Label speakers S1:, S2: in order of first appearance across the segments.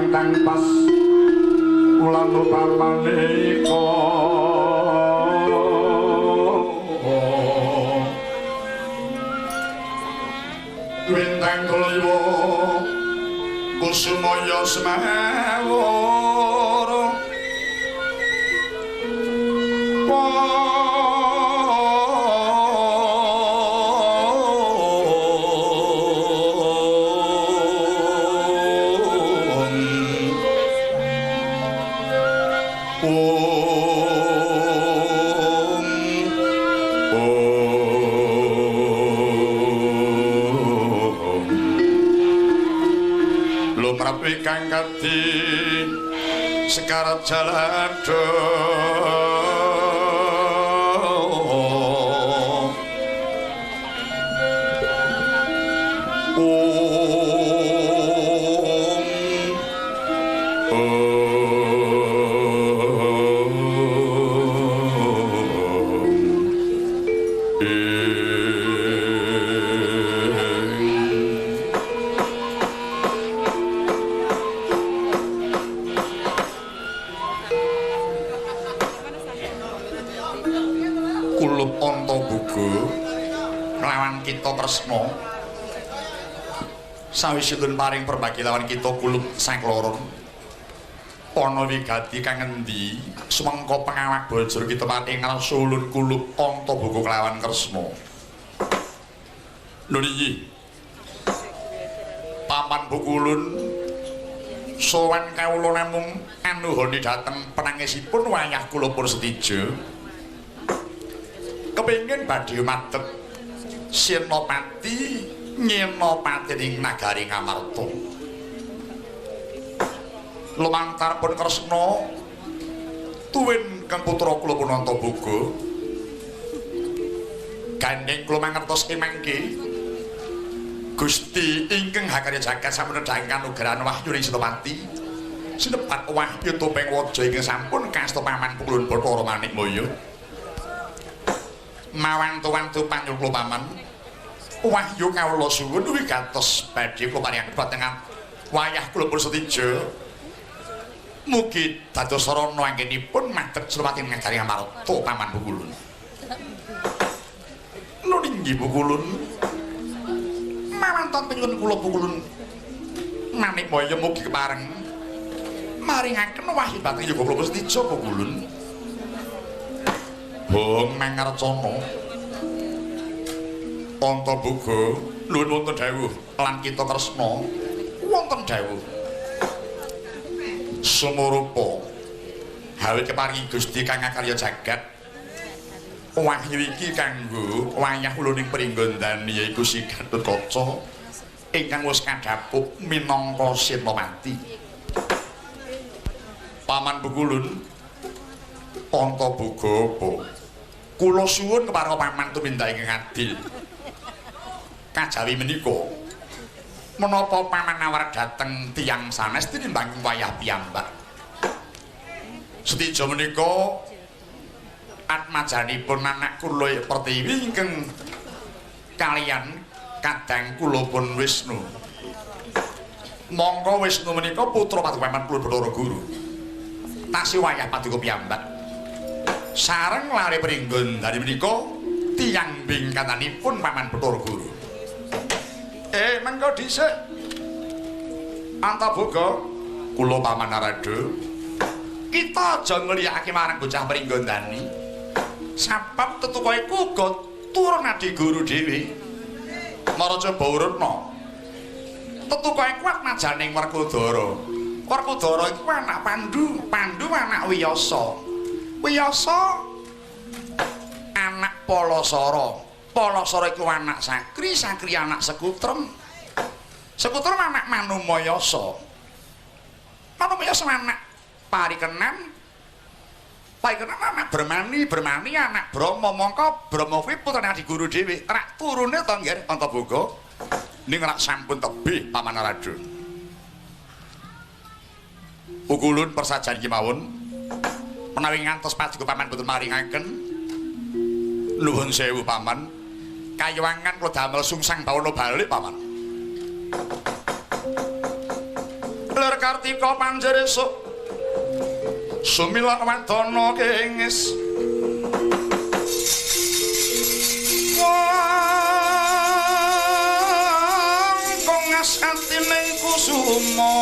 S1: kang tangpas ulan upamaneka wintang kula kusumaya semawara kang kadi sekarat jalado Kresna sawisipun paring perbagi lawan kita kulup sakloron ana wigati kang ngendi sumangka pangawak bajur kita ing ngrasa ulun kulup Antaboga kelawan Kresna. Lho iki paman bukulun sowan kawula namung anuhoni dhateng penangisipun wayah kula pun setija kepengin badhe madhep Senopati Nyenopati ing nagari Ngamarta. Lumantar pun Kresna tuwin kang putra kula pun Antaboga. Gandheng kula mangertos ing mangke Gusti ingkang hakarya jagat sampun nedhaken kanugrahan wahyu ing Senopati. Sinebat wahyu topeng waja ingkang sampun kasta paman Pukulun Bathara Manikmaya. Mawantu-wantu panyukla paman wahyu kawula suwun wigatos badhe kula paringaken dhateng wayah kula pun setija mugi dados sarana anggenipun madhep Senopati nagari Ngamarta paman Pukulun. Nun inggih Pukulun mawanten pinyuwun kula Pukulun Manikmaya mugi kepareng maringaken wahyu dhateng yoga kula setija Pukulun. Bong mangarcana Antaboga nuwun wonten dawuh lan kita Kresna wonten dawuh sumurupa hawit keparingi Gusti kang ngakarya jagat wahyu iki kanggo wayah uluning pringgondani yaiku Si Gatotkaca ingkang wis kadhapuk minangka Senopati. Paman Pukulun Antaboga apa kula suwun kepareng paman tumindak ingkang adil. Kajawi menika menapa paman nawar dhateng tiyang sanes tinimbang wayah piyambak. Setija menika atmajanipun anak kula Pertiwi ingkang kaliyan kadang kula pun Wisnu. Mongko Wisnu menika putra paduka paman kula Bathara Guru. Tasih wayah paduka piyambak. Sareng lare Pringgondani menika tiyang bingkatanipun paman Bathara Guru. Mengko dhisik Antaboga kula paman Narada kita aja ngliyakake marang bocah Pringgondani sabab tetuka iku uga turun adi guru dhewe. Mara coba urutna tetuka iku atmajaning Werkudara. Werkudara iku anak Pandu, Pandu anak Wiyasa. Wiyasa anak Palasara. Palasara iku anak Sakri, Sakri anak Sekutrem. Sekutrem anak Manumayasa. Manumayasa anak Parikenan. Parikenan anak Bermani, Bermani anak Brahma. Mongko Brahma kuwi putrane adi guru dhewe. Rak turune to nggih Antaboga. Ning rak sampun tebih Paman Narada. Pukulun persajan kemawon menawi ngantos paduka paman boten maringaken nuwun sewu paman kayuwangan kula damel sungsang bawana balik paman. Lir Kartika panjer esuk sumilak wadana kengis. Wong kongas atine kusuma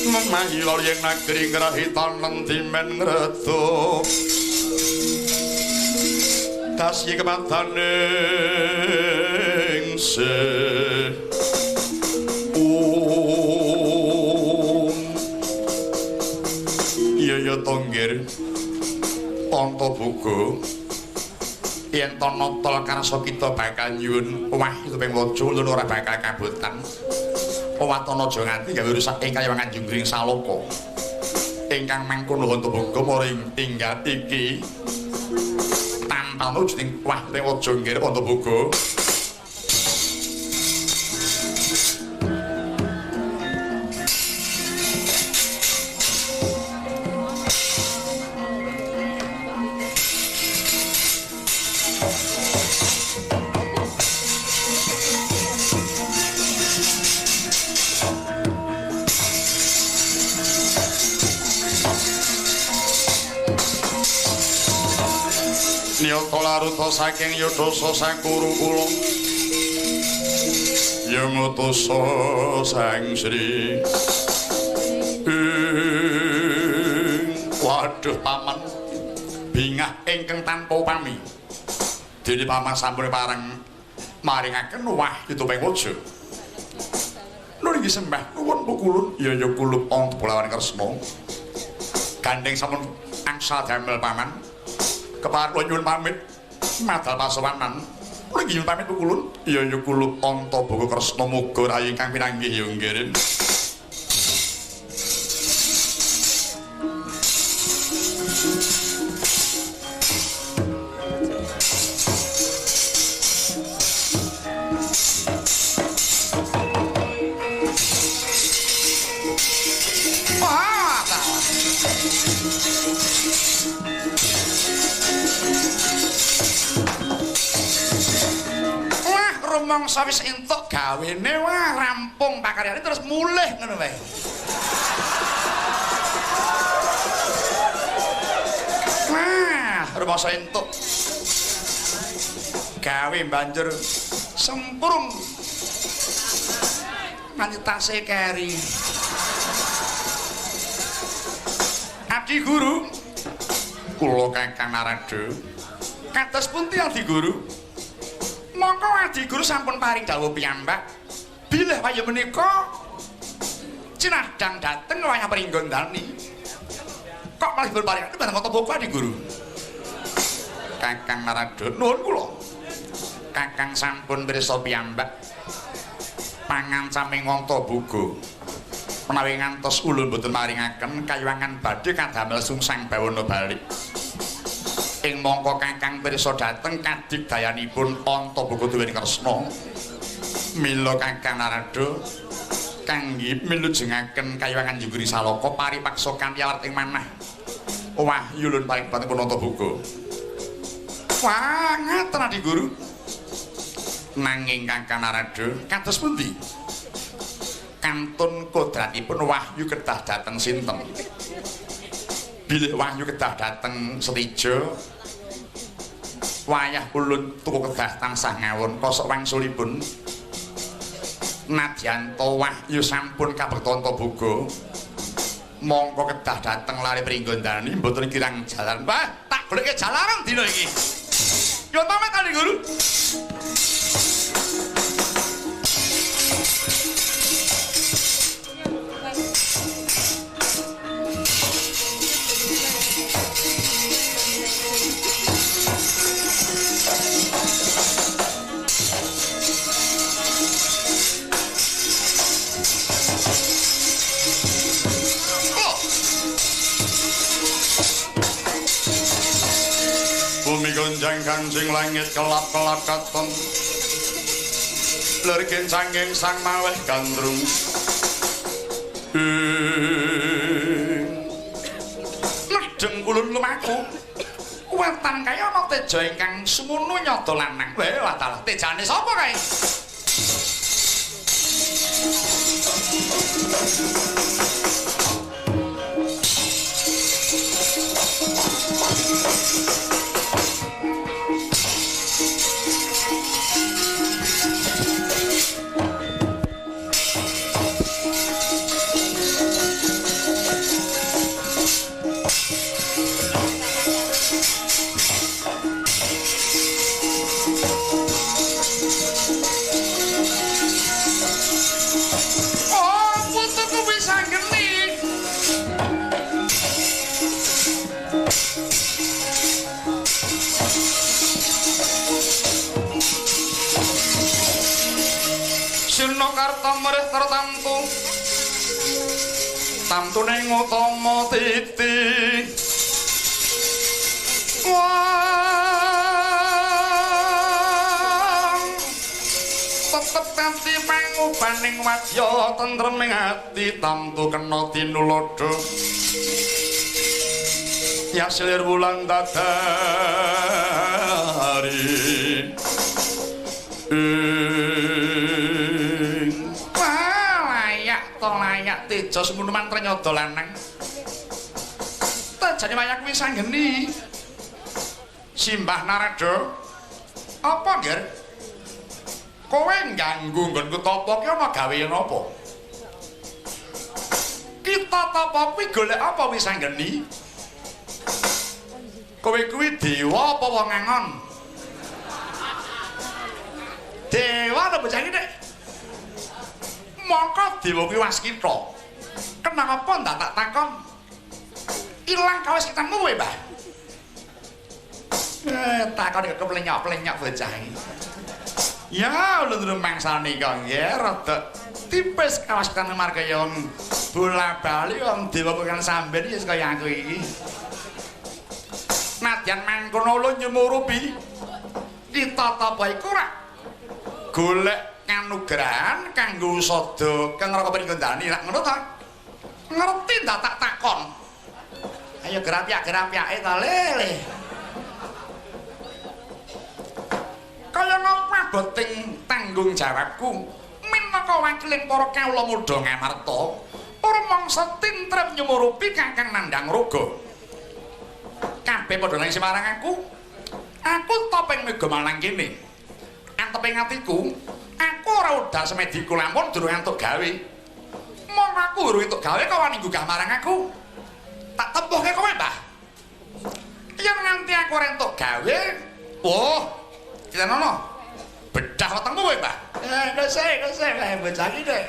S1: memahi lor yen negeri ngrahi tanen dimen ngredup tasih kepadane ing iya ya tonggir Antaboga yen to nata karsa kita bakal nyuwun wahyu ping waca ulun ora bakal kabotan. Watana aja nganti gawe rusak ing kayangan Junggring Saloka. Ingkang mangkono Antaboga maring tinggal iki tanpa wujuding wahyu ping waca nggih Antaboga. Niyata laruta saking yudhasa sakuru kula ya ngutusa Sang Sri. Waduh paman bingah ingkang tanpa upami dene paman sampun pareng maringaken wahyu tuping waja. Nuwun inggih sembah nuwun pukulun. Ya ya kulup Antapolawan Kresna gandeng sampun angsal damel paman. Kepara nyuwun pamit madal pasowanan. Kula nggih nyuwun pamit pukulun. Ya ya kulup Antaboga Kresna muga rayi ingkang pinanggih ya nggih. Rumangsa wis entuk gawene wah rampung pakaryane terus mulih ngono wae. Wah, rumangsa entuk gawe banjur sempurung nganti tase keri. Adi guru, kula Kakang Narada. Kados pundi adi guru? Mongko adi guru sampun paring dawuh piyambak bilih wayah menika cinadang dhateng wayah Pringgondani. Kok malah dipun paringaken dhateng Antaboga adi guru? Kakang Narada nuwun kula. Kakang sampun pirsa piyambak pangancaming Antaboga. Menawi ngantos ulun boten maringaken kayuwangan badhe kadamel sungsang bawana balik. Ing mangka Kakang pirsa dhateng kadigdayanipun Antaboga duweni Kresna. Mila Kakang Narada kangge milujengaken kayuwangan Junggring Saloka paripaksa kanthi awrat ing manah. Wahyu ulun paring patipun Antaboga. Wah, ngaten adi guru. Nanging Kakang Narada kados pundi? Kantun kodratipun wahyu kedah dhateng sinten? Bilih wahyu kedah dhateng Setija, wayah ulun tuku kedah tansah ngawon kosok wangsulipun. Nadyan ta wahyu sampun kabekta Antaboga, mongko kedah dhateng lare Pringgondani mboten kirang jalan. Wah, tak goleke jalaran dina iki. Nyuwun pamit adi guru. Bumi gonjang kanjing langit kelap-kelap katon lir kencanging sang maweh gandrung. Medheng ulun lumaku wetan kaya ana teja ingkang sumunu nyada lanang. Weh watalah tejane sapa kae? tamrih tartamtu tamtune utama titi wong tetep kanthi pangubaning wadya tentreming ati tamtu kena tinulodo ya selir wulan dadari layak to layak teja semono mantra nyodo lanang tejane wayah kuwi sanggeni Simbah Narada apa ngger kowe ngganggu nggonku tapa ki ana gawe napa kita tapa kuwi golek apa wis sanggeni kowe kuwi dewa apa wong angon? Dewa ta bocah iki, Dik? Mongko dewa kuwi waskita. Kenapa ndak tak takon? Ilang kawaskitanmu kowe, Mbah. Takon kok keplenyok-plenyok bocah iki. Ya, ulun rumangsane kok nggih rada tipis kawaskitan marga ya wong bola-bali wong dewa bukan samben ya kaya aku iki. Nadyan mangkono ulun nyumurupi kita tapa iku rak golek kanugrahan kanggo usada kang neraka pringgondani rak ngono ta ngerti ndak tak takon ayo grapyak-grapyake ta lele kaya ngapa boting tanggung jawabku minangka wakiling para kawula muda Ngamarta ora mangsa tintrem nyumurupi kakang nandhang raga kabeh padha nangis marang aku. Aku topeng mega malang kene. Anteping atiku, aku ora udal semediku lamun durung entuk gawe. Mong aku urung entuk gawe kok wani nggugah marang aku. Tak tempuhke kowe, Mbah. Yen nganti aku ora entuk gawe, oh, ditenono. Bedah wetengmu kowe, Mbah. Dosek, bocah iki, Dek.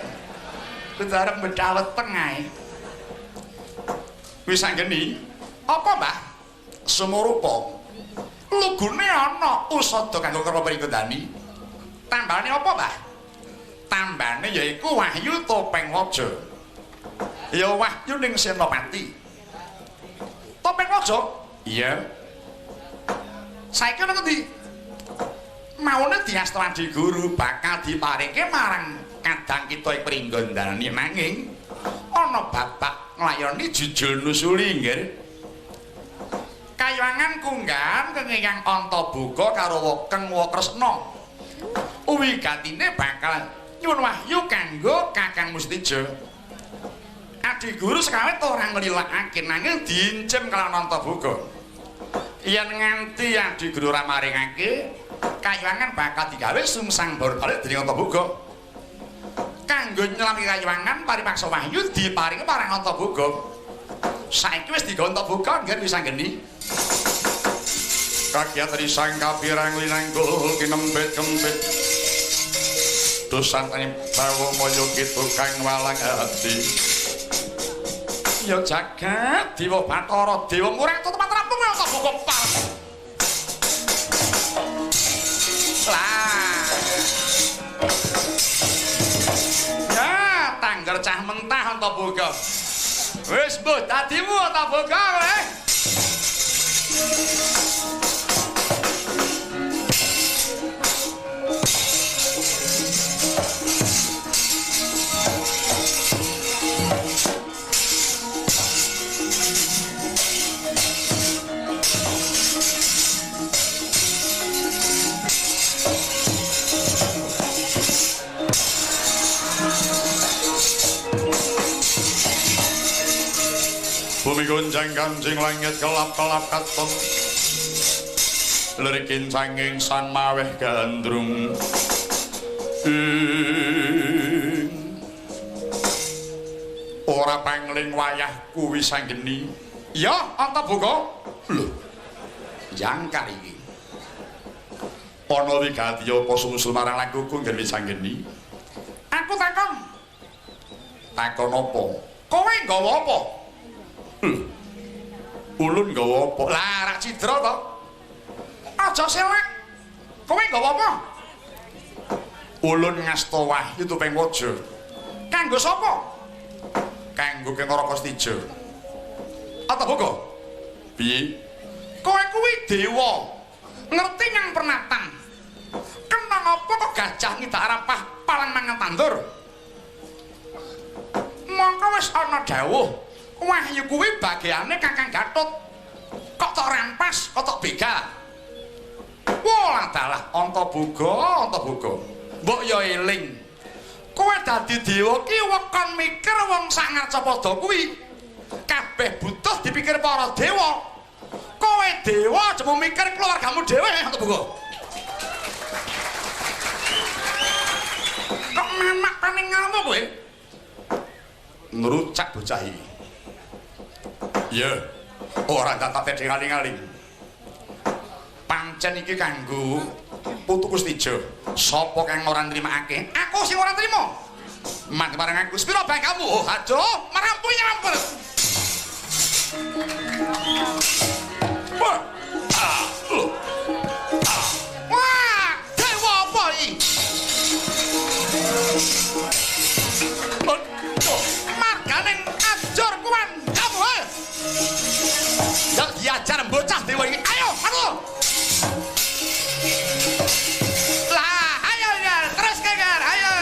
S1: Kudu arep bedah weteng ae. Wis anggeni. Apa, Mbah? Sumurupa lugune ana usada kanggo kerpa pringgondani. Tambane apa, Mbah? Tambane yaiku wahyu topeng waja. Ya wahyu ning Senopati. Topeng waja? Iya. Saiki ana ngendi? Maune diasta Adi Guru bakal diparingke marang kadang kita ing Pringgondani nanging ana bapak nglayoni jujul nusuli nggih. Kayangan kunggahan kenging Antaboga karo Wekeng Wakresna. Wigatine bakal nyuwun wahyu kanggo Kakang Mustija. Adi Guru sekawit ora nglilakake nanging diincim kelawan Antaboga. Yen nganti Adi Guru ora maringake, kayangan bakal digawe sungsang bor-balik dening Antaboga. Kanggo nyelami kayangan paripaksa wahyu diparingi marang Antaboga. Saiki wis digawe Antaboga nggih wis anggeni. Kakyat risang kapirang linanggul kinempit-kempit dosantane bawa moyo kitu kang walang ati ya jagat dewa Bathara dewa murang tepat rampung Antaboga parep lah ya tangger cah mentah Antaboga wis mbuh dadimu Antaboga kowe. Bumi gonjang ganjing langit kelap-kelap katon lirikin sanging san maweh gandrung ora pangling wayah kuwi sanggeni ya Antaboga lho jangkar iki ana wigati apa sumusul marang lakuku nggen wisanggeni aku takon takon apa kowe nggawa apa ulun nggawa apa? Lah rak cidra to. Aja selek. Kowe nggawa apa? Ulun ngasta wahyu tupeng waja. Kanggo sapa? Kanggo Kang Raka Stija. Antaboga. Piye? Kowe kuwi dewa. Ngerti nyang pernatan. Kena ngapa kok gajah ngidak rapah palang mangan tandur? Mongko wis ana dawuh, wahyu kuwi bagiane Kakang Gatot. Kok tok rampas, kok tok begal. Wah, dalah Antaboga, Antaboga. Mbok ya eling. Kowe dadi dewa ki wekon mikir wong sak ngarcapada kuwi. Kabeh butuh dipikir para dewa. Kowe dewa aja mung mikir keluargamu dhewe, Antaboga. Kok mamak paning ngalmu kowe? Ngerucak bocah iki. Ya, ora tak tedhe ngaling-aling. Pancen iki kanggo putu Kustija. Sapa kang ora nrimakake? Aku sing ora trima. Mangke marang aku sepiro bangkamu? Oh, aduh, merampu nyampur. Wah, ah, ah. Wah, dewa apa iki? Aduh, marganing ajur kuwan kamu, eh. Ya diajar bocah dewa iki. Ayo, matu. Lah, ayo ya, terus kegar, ayo.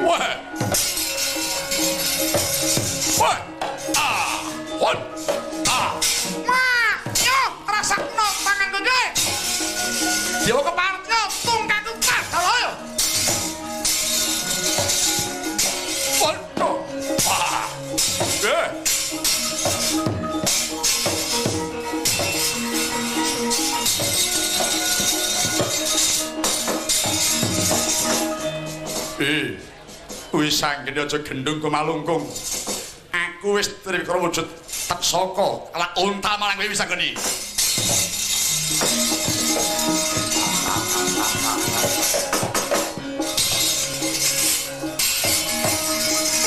S1: Wah. Wah. Ah. Wah. Ah. Wah, yo rasakno tanganku iki. Dewa keparep yo tungkakku tas ayo. Waduh. Wah. Eh. Eh. Wis anggene aja gendhung kumalungkung. Aku wis trikara wujud teksaka ala unta marang kowe wis anggene.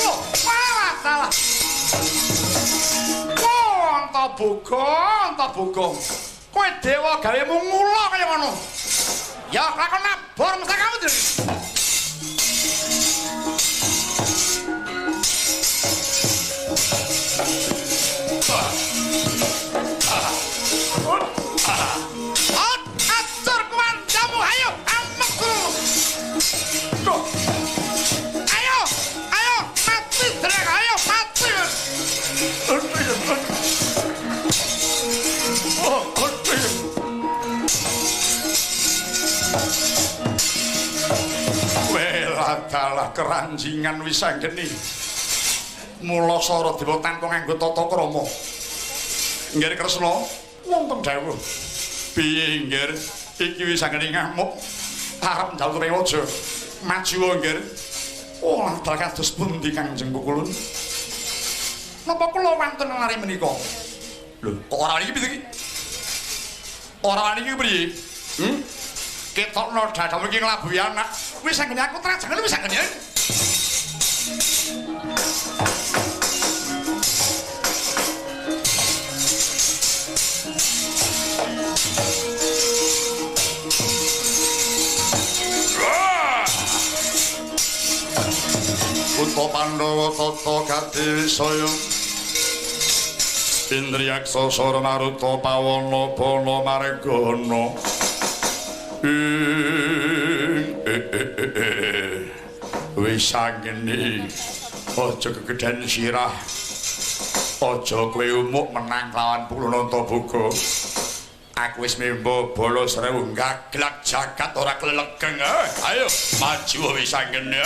S1: Oh, wah, salah. Oh, Antaboga, Antaboga. Kowe dewa gawemu ngula kaya ngono. Ya, lakon nabor mesti kamu dhewe. Acur kuwandamu, ayo amek guru. Duh. Ayo, ayo mati drek, ayo mati. Welah dalah keranjingan wis anggene. Mula sara dewa tanpa nganggo tata krama. Nggih Kresna, wonten dawuh. Piye nggih? Iki wis anggene ngamuk. Arep njaluk rewaja. Maju nggih. Oh, dalah kados pundi Kangjeng Kukulun? Napa kula wonten lare menika? Lho, kok ora iki piye iki? Ora iki priye? Hmm? Ketokno dadamu iki nglabuhi anak. Wis anggene aku trajangan wis anggene. Uta Pandhawa tata kadiwisaya Indriyaksa sara maruta pawana bana margana. Wis anggene aja kegedhen sirah. Aja kowe umuk menang lawan Pulun Antaboga. Aku wis membo bala 1000 gaglak jagat ora klelegeng. Ayo maju wis anggene.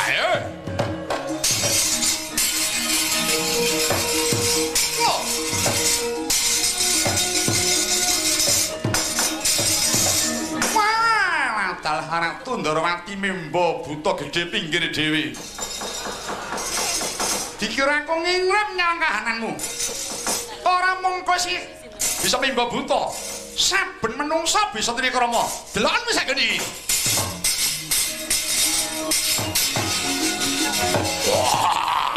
S1: Ayo. Wah, dalah Ratu Ndorowati membo buta gedhe pinggir dhewe. Dikira aku ngingrem nyang kahananmu. Ora mung kowe sih bisa membo buta. Saben menungsa bisa trikrama. Deloken wis anggene iki. Wah.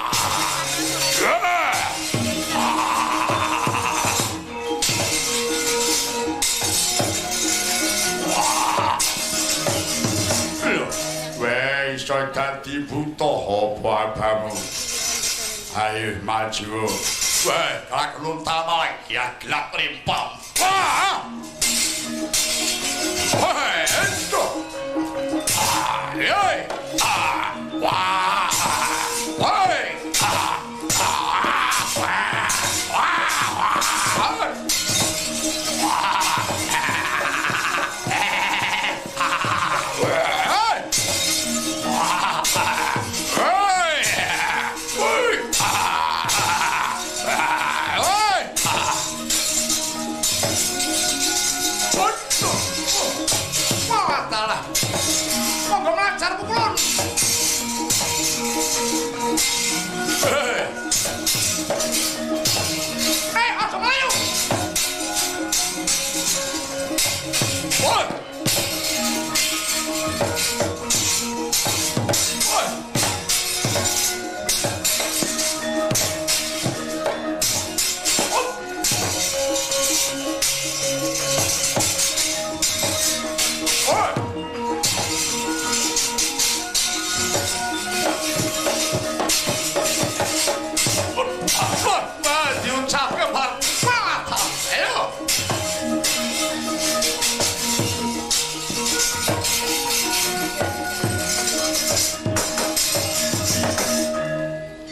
S1: iso dadi buta apa abamu. Ayo maju. Wah, kelak luntal malah ya gelap rimpam. Wah. Wah, itu. Ah, yoi. Ah, wah. Woi. Ah. Ah. Wah. Wah. Wah.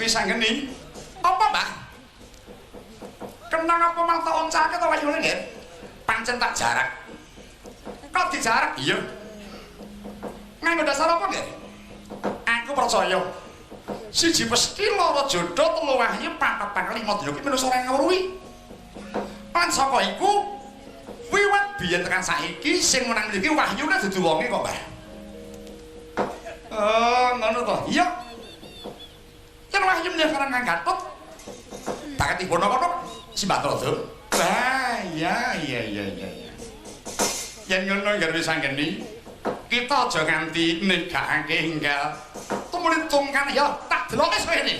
S1: Sanggeni apa Mbah? Kenang apa malah tak oncake to wayune nggih? Pancen tak jarak. Kok dijarak? Iya. Nganggo dasar apa nggih? Aku percaya. Siji pesti loro jodoh telu wahyu papat pang lima dina ki manungsa ora ngawruhi. Lan saka iku wiwit biyen tekan saiki sing menang iki wahyune dudu wonge kok, Mbah. Oh, ngono to. Iya. Yen wahyu menyang Kang Gatot tak tibono kono Simbah Trada. Wah, iya iya iya iya. Yen ngono ngger wis anggeni, kita aja nganti negakake enggal. Tumuli tungkan ya tak deloke kowe ini.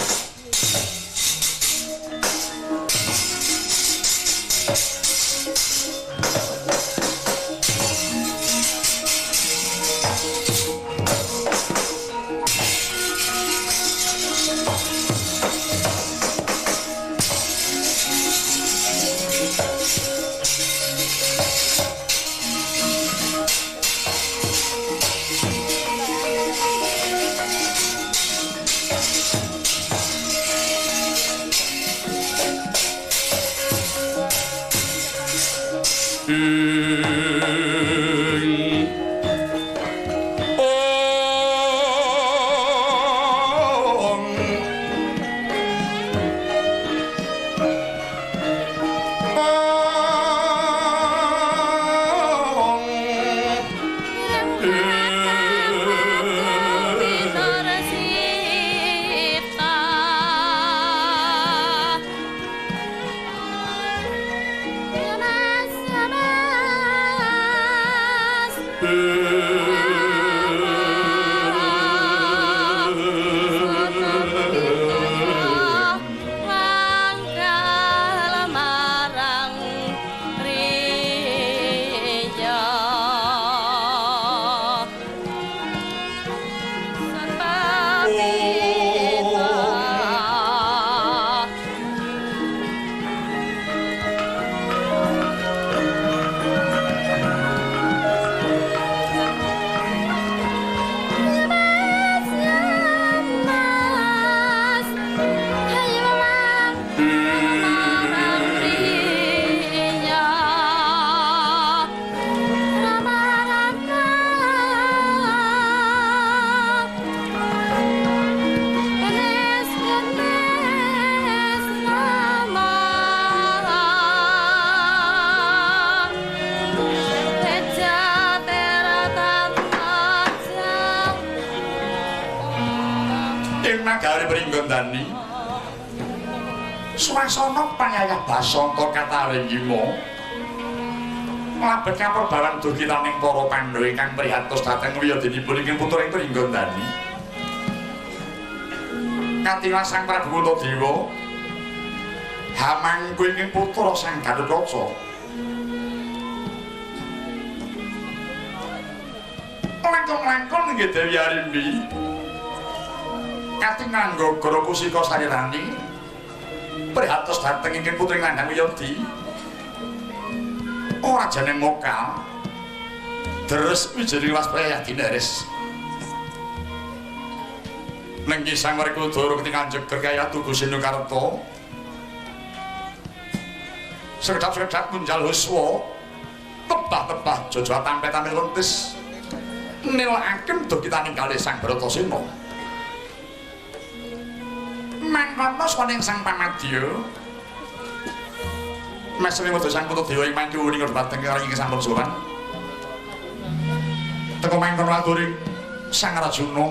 S1: Pringgondani swasana panyayah basanta kataringgima mlebet kaperbawan dugitaning para Pandhawa ingkang prihatos dhateng wiyodinipun ingkang putra ing Pringgondani. Katingal Sang Prabu Puntadewa hamangku ingkang putra Sang Gatotkaca. Langkung-langkung nggih Dewi Arimbi. Katingal nggogoro kusika sarirani prihatos dhateng ingkang putri Nandang Wiyadi. Ora jane mokal. Terus wijeri waspraya dinaris. Nenggi Sang Werkudara ketingal jeger kaya tugu Sinukarta. Sekedap-sekedap munjal huswa. Tebah-tebah jojo tampe-tampe lentis. Nilakaken duh kita ninggali Sang Bratasena. Mangkono saning Sang Pamadya. Mesem wedha Sang Puntadewa ing mancu ning dhumateng karo ing sampun sowan. Teka mangkono aturing Sang Arjuna.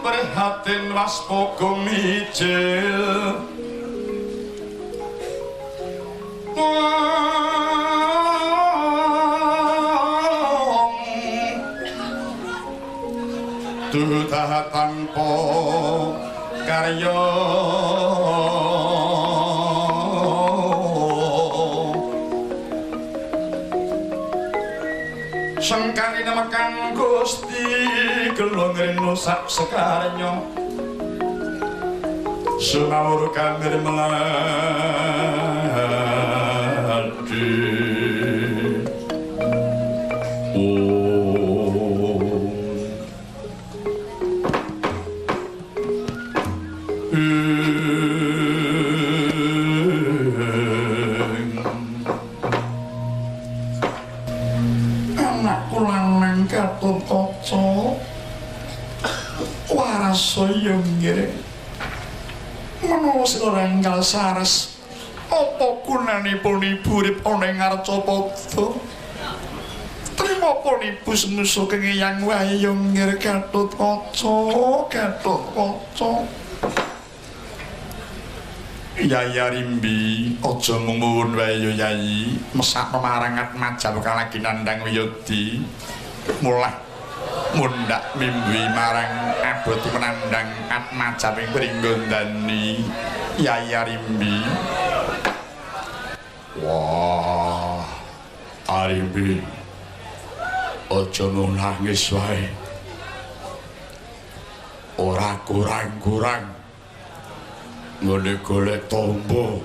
S1: Prihatin waspada mijil dudah tanpa karya sengkari namakan Gusti kula ngrino sak sekarnya sumawur kamir melati. Anakku lanang Gatotkaca warasaya nggih menawa sira enggal sares apa gunanipun ibu urip ana ing Arcapada trimapun ibu senusa kengeyang wae ya nggih Gatotkaca Gatotkaca. Yai Arimbi aja mung muwun wae ya Yai mesakno marang Atmaja lagi nandhang Wiyadi mulah mundhak mimbi marang abot menandang Atmaja ing Pringgondani Yai Arimbi. Wah Arimbi aja mung nangis wae ora kurang-kurang nggone golek tombo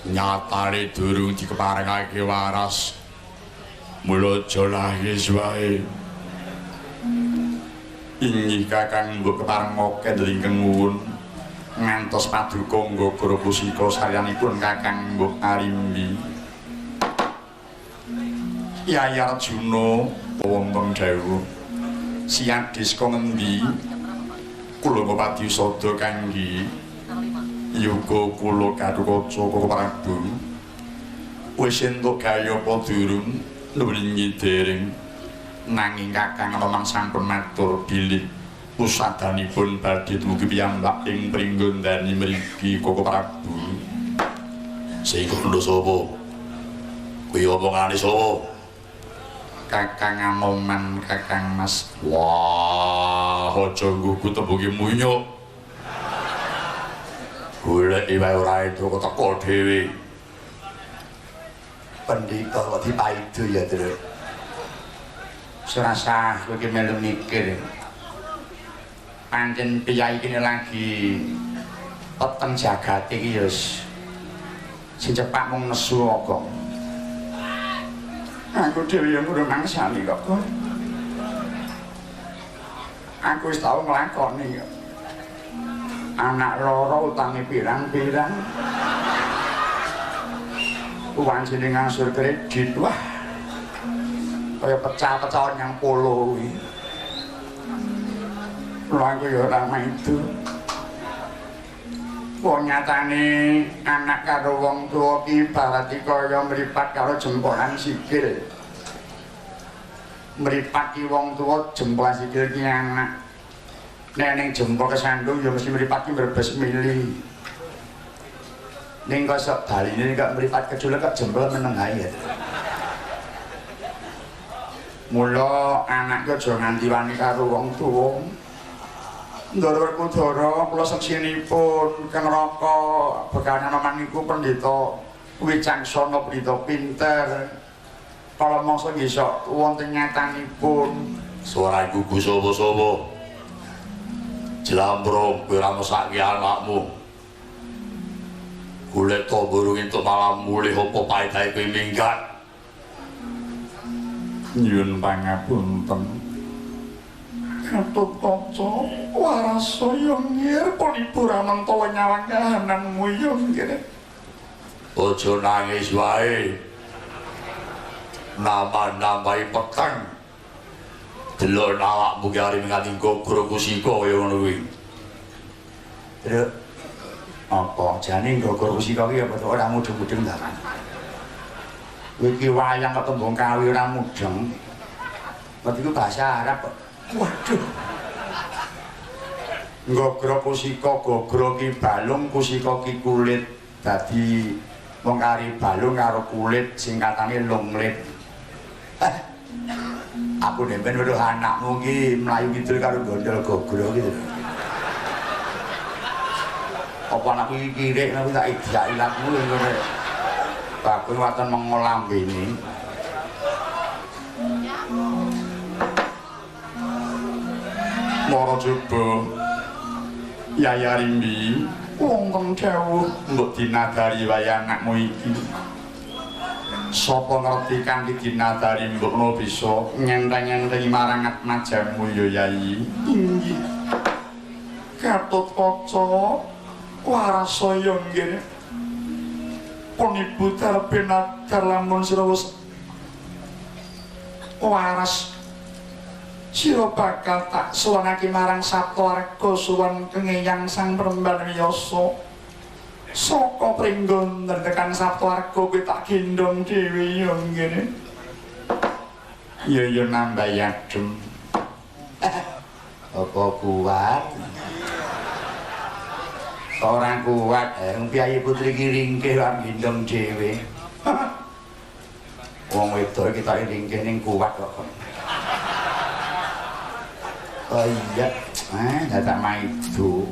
S1: nyatane durung dikeparengake waras mula aja nangis wae. Inggih Kakang mbok keparengake ingkang nuwun ngantos paduka nggogoro pusika saryanipun Kakang mbok Arimbi. Yai Arjuna wonten dawuh siyadis kok ngendi kula ngopati sada kangge yoga kula Gatotkaca Koko Prabu wis entuk gaya apa durung nuwun dereng nanging Kakang Anoman sampun matur bilih pusadanipun badhe dumugi piyambak ing Pringgondani mriki Koko Prabu. Sing kono sapa? Kuwi omongane sapa? Kakang Anoman, Kakang Mas. Wah, aja nggugu tembunge munyuk. Goleki wae ora entuk teko dhewe.
S2: Pendhita kok dipaido ya, Truk.
S1: Ora sah kowe iki melu mikir. Pancen piyai kene lagi peteng jagate iki ya wis Sing cepak mung nesu kok. Aku dhewe yo ngrumangsani kok. Aku wis tau nglakoni kok. Anak loro utange pirang-pirang. Wancine ngangsur kredit, wah. Kaya pecah-pecahan yang polo kuwi. Lha aku ya ora maido. Wong nyatane anak karo wong tuwa ki ibarat kaya mripat karo jempolan sikil. Mripat ki wong tuwa, jempolan sikil ki anak. Nek ning jempol kesandung ya mesti mripat ki brebes mili. Ning kok sok baline kok mripat keculek kok jempol meneng ae ya. Mula anak ki aja nganti wani karo wong tuwa. Ndara Werkudara kula seksinipun Kang Raka bekane noman niku pendhita wicaksana, pendhita pinter. Kala mangsa nggih sok wonten nyatanipun.
S2: Suara gugu sapa-sapa. Jlambrong kowe ora mesake anakmu. Golek tangga rung entuk malah mulih apa paedahe kowe minggat.
S1: Nyuwun pangapunten. Gatotkaca warasaya ngir pun ibu ramentala nyawang kahananmu ya nggih.
S2: Aja nangis wae. Nambah-nambahi peteng. Delok awakmu ki arep nganti gogro kusika kaya ngono kuwi.
S1: Truk apa jane gogro kusika ki apa ora mudeng-mudeng ta kan. Kowe iki wayang kok tembung kawi ora mudeng. Berarti ku bahasa Arab kok. Waduh. Gogro kusika, gogro ki balung, kusika ki kulit. Dadi wong kari balung karo kulit singkatane longlit. Aku nemben weruh anakmu ki mlayu kidul karo gondol gogro ki. Apa anakku iki kirik aku tak idak ilatmu ngene. Aku waton mengolambene. Mara coba Yaya Rimbi wonten dawuh mbok dinadari wae anakmu iki. Sapa ngerti kanthi dinadari mbokno bisa ngenteng-entengi marang atmajamu ya Yayi. Inggih. Gatotkaca warasaya nggih. Pun ibu darbe nadar lamun sira wis waras sira bakal tak suwanake marang Saptawarga suwan kengeyang Sang Premban Wiyasa. Saka pringgon tekan Saptawarga kowe tak gendhong dhewe ya ngene. Ya ya nambah adem. Apa kuat? Ora kuat, wong piyayi putri ki ringkih lan gendhong dhewe. Wong wedok iki tak ringkih ning kuat kok. Oh iya, dadak maido.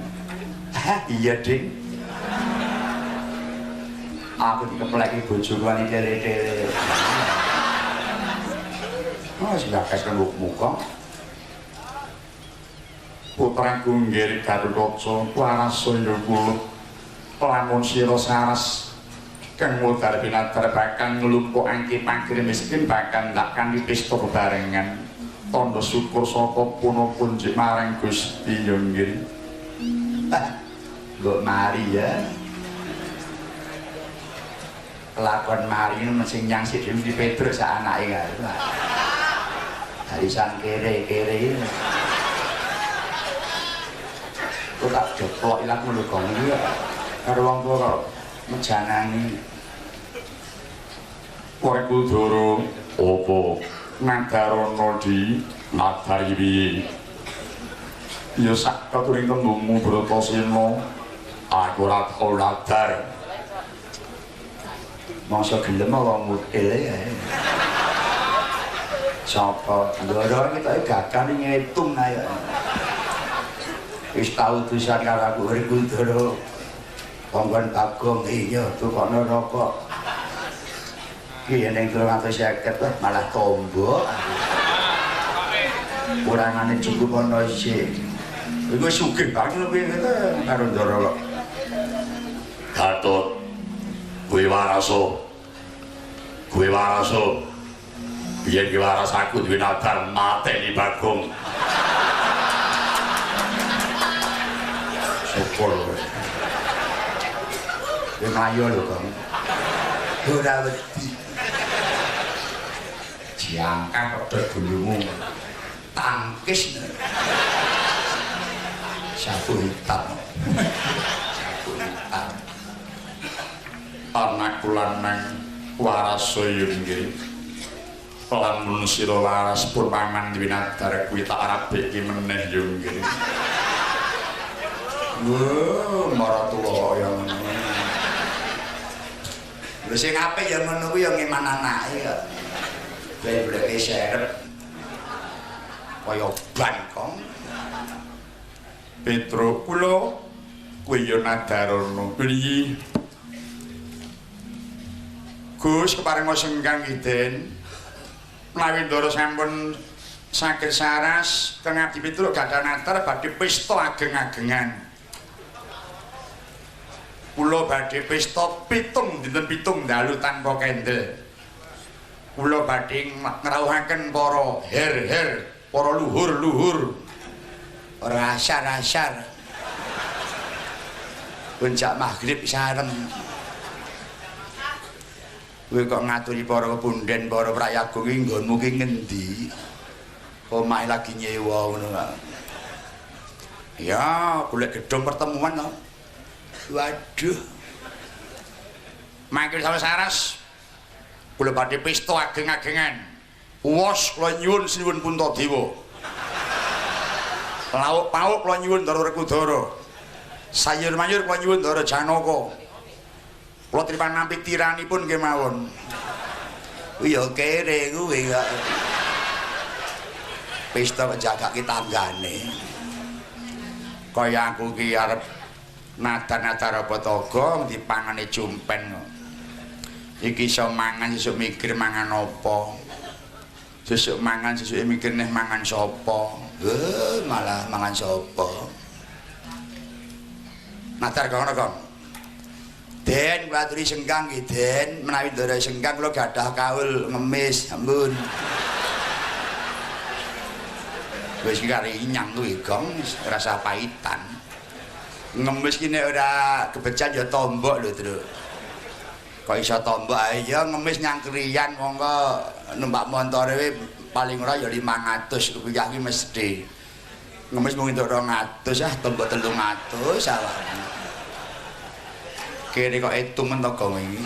S1: Iya, Ding. Aku dikepleki bojoku wani tere-tere. Oh, sudah kasih muka. Putraku nggih Gatotkaca warasaya kula. Lamun sira saras kang mudhar pinadar bakal nglumpukake pangkir miskin bakal tak kanthi pesta bebarengan. Tandha syukur saka punapa njik marang Gusti ya nggih. Mbok mari ya. Kelakon mari mesti nyang sik dhewe di Petrus sak anake kae. Harisan kere-kere. Kok tak jeplok ilang lho gong iki karo wong tuwa kok mejanani. Werkudara
S2: apa
S1: Nadarana di nadari piye? Ya sak katuring tembungmu Bratasena,
S2: aku ora tau nadar.
S1: Mangsa gelem wong mutil ya. Sapa? Ndoro iki tok gagah ngitung ayo. Wis tau tulisan karo aku Werkudara. Kongkon Bagong iya tukokno rokok. Ki ning 350 wah malah tombo. Kurangane cukup ana isih. Iku sugih banget piye karo Ndoro kok.
S2: Gatot. Kowe waraso. Kowe waraso. Biyen ki waras aku duwe nadar mateni Bagong.
S3: Syukur kowe. Kowe mayo lho, Kang. Ora wedi.
S1: Jangkang pedhot gulumu.
S3: Tangkis. Sapu hitam. Sapu hitam.
S1: Anakku lanang waras ya nggih. Lamun sira waras pun paman duwe nadar kuwi tak rabeke meneh ya nggih.
S3: Wah, maratuwa kaya ngono. Lho sing apik ya ngono kuwi ya ngeman anake kok. Ben bleke serep. Kaya ban kong.
S1: Petro kula kuwi ya nadarono. Piye? Gus keparenga sengkang nggih Den. Menawi ndara sampun saged saras teng Abdi Petruk gadah nadar badhe pesta ageng-agengan. Kula badhe pesta 7 dinten 7 dalu tanpa kendel. Kula badhe ngrawuhaken para her-her, para luhur-luhur.
S3: Ora asar-asar. Puncak maghrib sareng. Kowe kok ngaturi para pepunden, para prayaga ki nggonmu ki ngendi? Omahe lagi nyewa ngono kok.
S1: Ya, golek gedung pertemuan to.
S3: Waduh.
S1: Mangke sampe saras. Kula badhe pesta ageng-agengan. Wos kula nyuwun sinuwun Puntadewa. Lauk pauk kula nyuwun Ndara Werkudara. Sayur mayur kula nyuwun Ndara Janaka. Kula trima nampi tiranipun kemawon.
S3: Kuwi ya kere kuwi kok. Pesta kok jagake tanggane.
S1: Kaya aku ki arep nadar-nadar apa toga dipangane jumpen. Iki iso mangan sesuk mikir mangan apa. Sesuk mangan sesuk mikir neh mangan sapa.
S3: Malah mangan sapa.
S1: Nadar kono kok.
S3: Den kula aturi sengkang nggih Den, menawi ndara sengkang kula gadah kaul ngemis, ampun.
S1: Wis iki kari nyang kuwi gong rasa pahitan. Ngemis ki nek ora kebecan ya tombok lho, Truk.
S3: Kok iso tombok ae ya ngemis nyang kriyan monggo numpak montore paling ora ya 500 rupiah ki mesti. Ngemis mung entuk 200 ah tombok 300 awakmu.
S1: Kene kok etung men to gong iki.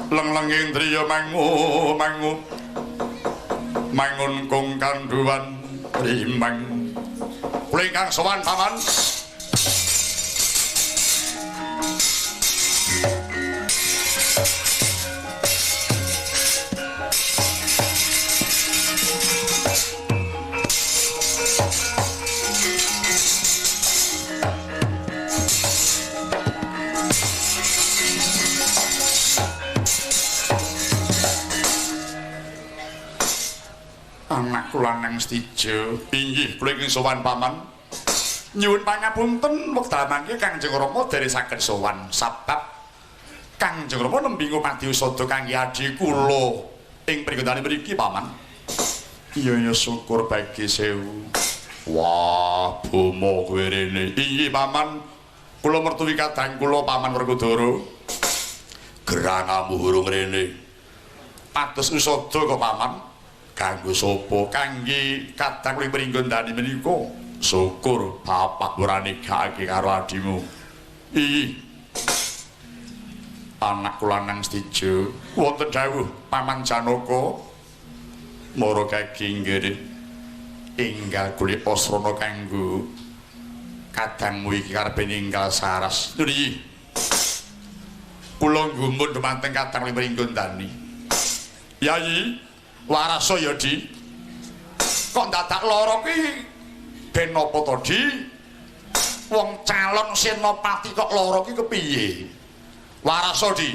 S1: Leng-lenging driya mangu mangu. Mangun kung kandhuwan rimang. Kula ingkang sowan paman. Anakku lanang Stijo, inggih kula ingkang sowan paman. Nyuwun pangapunten wekdal mangke Kangjeng Rama dereng saged sowan sabab Kangjeng Rama nembe ngupadi usada kangge adhi kula ing pringgondane mriki paman. Iya ya syukur bagi sewu. Wah, bomo kowe rene. Inggih paman, kula mertuwi kadang kula paman Werkudara. Gerangamu hurung rene. Pados usada kok paman. Kanggo sapa? Kangge kadang kula pringgondane menika. Syukur bapak ora nigake karo adimu. Iki anak lanang Stijo wonten dawuh paman Janaka mara kaki nggih enggal golek asrana kanggo kadangmu iki karepe ninggal saras. Nggih. Kula nggumun dumateng kadang kula pringgondane. Yayi warasa ya Di. Kok dadak lara ki ben apa to Di? Wong calon senopati kok lara ki kepiye? Warasa Di.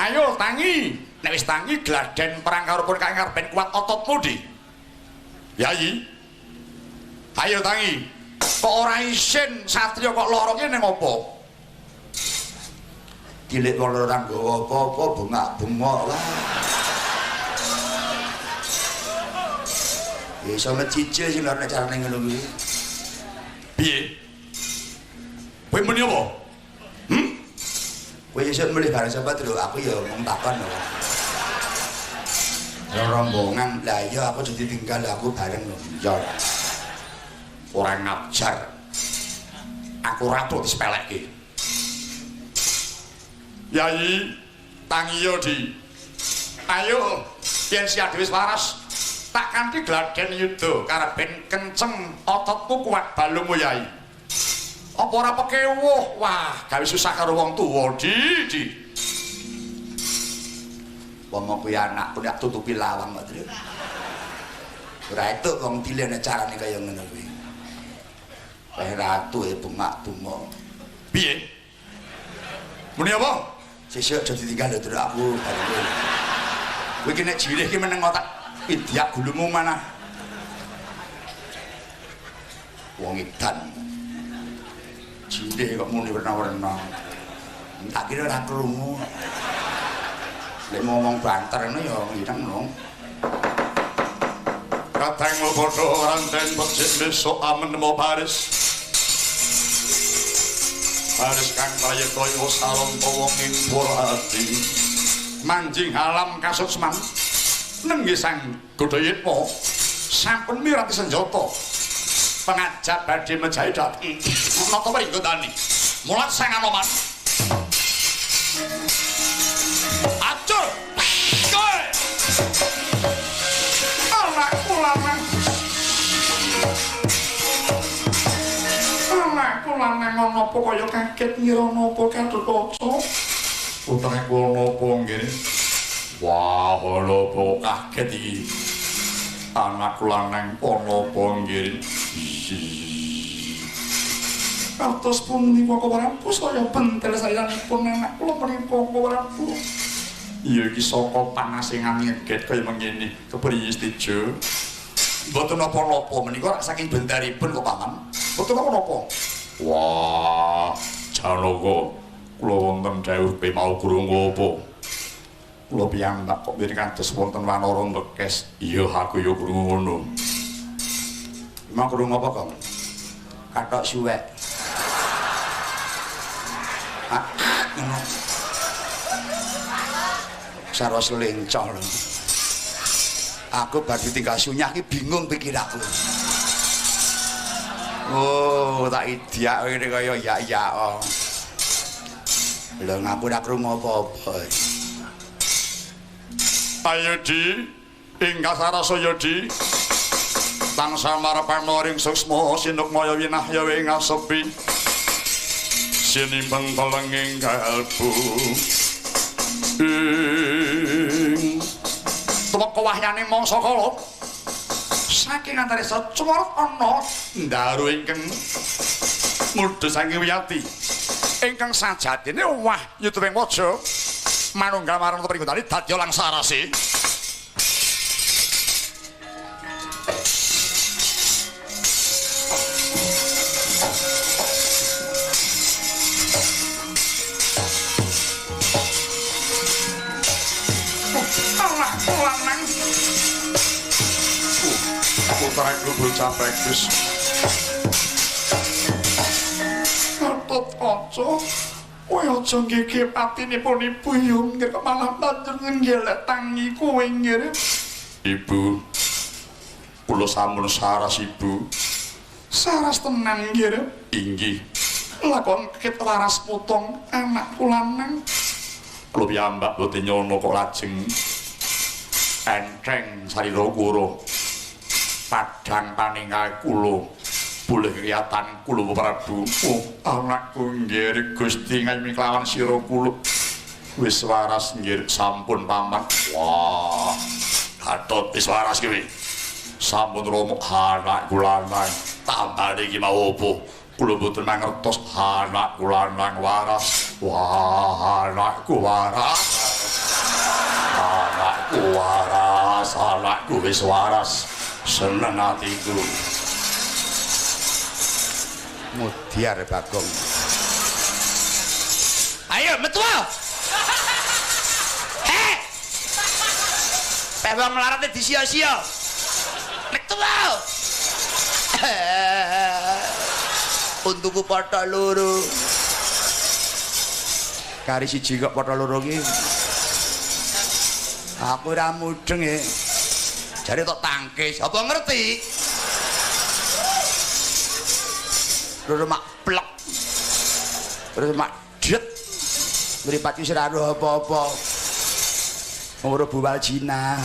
S1: Ayo tangi. Nek wis tangi gladen perang karo pun kang arep ben kuat ototmu Di. Yayi. Ayo tangi. Kok ora isin satriya kok lara ki ning apa?
S3: Dilik wong ora nggawa apa-apa bengak-bengok lah. Ya iso ngecicil sing lho nek carane ngono kuwi.
S1: Piye? Kowe muni apa? Hmm?
S3: Kowe iso mulih bareng sapa, Tru? Aku ya mung takon lho. Rombongan, lah iya aku jadi tinggal aku bareng lho.
S1: Ya. Ora ngajar. Aku ratu disepelekke. Yai, tangiyo di. Ayo, yen siap dhewe waras, tak kanthi gladen yuda karepen kenceng ototmu kuat balungmu Yai. Apa ora pekewuh? Wah, gawe susah karo wong tuwa, Di, Di.
S3: Wong kuwi anakku nek tutupi lawang kok, Tru. Ora etuk wong dilene carane kaya ngono kuwi. Kae ratu e bengak-bengok.
S1: Piye? Muni apa?
S3: Sesuk aja ditinggal lho, Tru, aku bareng kowe. Kowe iki nek jirih iki meneng tak idyak gulumu manah. Wong edan. Jirih kok muni werna-werna. Tak kira ora krungu. Lek ngomong banter ngono ya ireng lho.
S1: Kadang padha ranten becik besok amenemo baris. Baris kang prayekta ya saranta wong ing ati. Manjing alam kasuksman nenggih sang Godhayitma sampun mirati senjata. Pengajap badhe mejahi dhateng nata pringgondani. Mulat sang Anoman. Acur. Kowe. Anakku lanang. Anakku lanang ana apa kaya kaget ngira napa Gatotkaca. Putraku ana apa nggih? Wah, ana apa kaget iki. Anakku lanang ana apa nggih? Kados pundi Koko Prabu saya bentel sayanipun anak kula menika Koko Prabu. Iya iki saka panase ngeget kaya mengene. Kepriye Stijo?
S3: Mboten napa-napa menika rak saking bentaripun kok Paman.
S1: Mboten napa-napa. Wah, Janaka, kula wonten dawuh kowe mau krungu apa? Kula piyambak kok mireng kados wonten wanara ngekes. Iya, aku ya krungu ngono.
S3: Emang krungu apa, Kong? Kathok suwek. Ah, ngono. Sarwa selencoh lho. Aku bar ditinggal sunyah iki bingung pikiranku. Oh, tak idyak ngene kaya ya-ya. Lho ngaku ora krungu apa-apa.
S1: Ayo Di, ing kasarasa ya Di. Tansah marepana ring suksma sinukmaya winahya ing asepi. Sinimbang telenging kalbu. Ing tumeka wahyane mangsa kala saking antariksa cemorot ana ndaru ingkang mudha saking wiyati ingkang sajatine wah yutuwing waja manunggal marang pringgondani dadya langsarasi. Putraku bocah bagus. Gatotkaca, kowe aja nggege patinipun ibu yo nggih malah banjur nggelek tangi kowe nggih. Ibu, kula sampun saras ibu. Saras tenan nggih. Inggih. Lah kok ket waras potong anakku lanang. Kula piyambak boten nyono kok lajeng enteng sarira kura. Padang paninggal kula boleh kelihatan kula Prabu. Oh, anakku nggih Gusti ngaymi kelawan sira kula. Wis waras nggih sampun paman. Wah, Gatot wis waras kuwi. Sampun romo anakku lanang. Tambane iki mau opo? Kula mboten mangertos anakku lanang waras. Wah, anakku waras. Anakku waras, anakku wis waras. Seneng atiku.
S3: Mudiar Bagong. Ayo metu. Peh wong melarat disia-sia. Metu wae. Untuku pothok loro. Kari siji kok pothok loro ki. Aku ora mudeng e. Jare tok tangkis, apa ngerti? Terus mak plek. Terus mak det. Mripat wis ora roh apa-apa. Ora buwal Cina.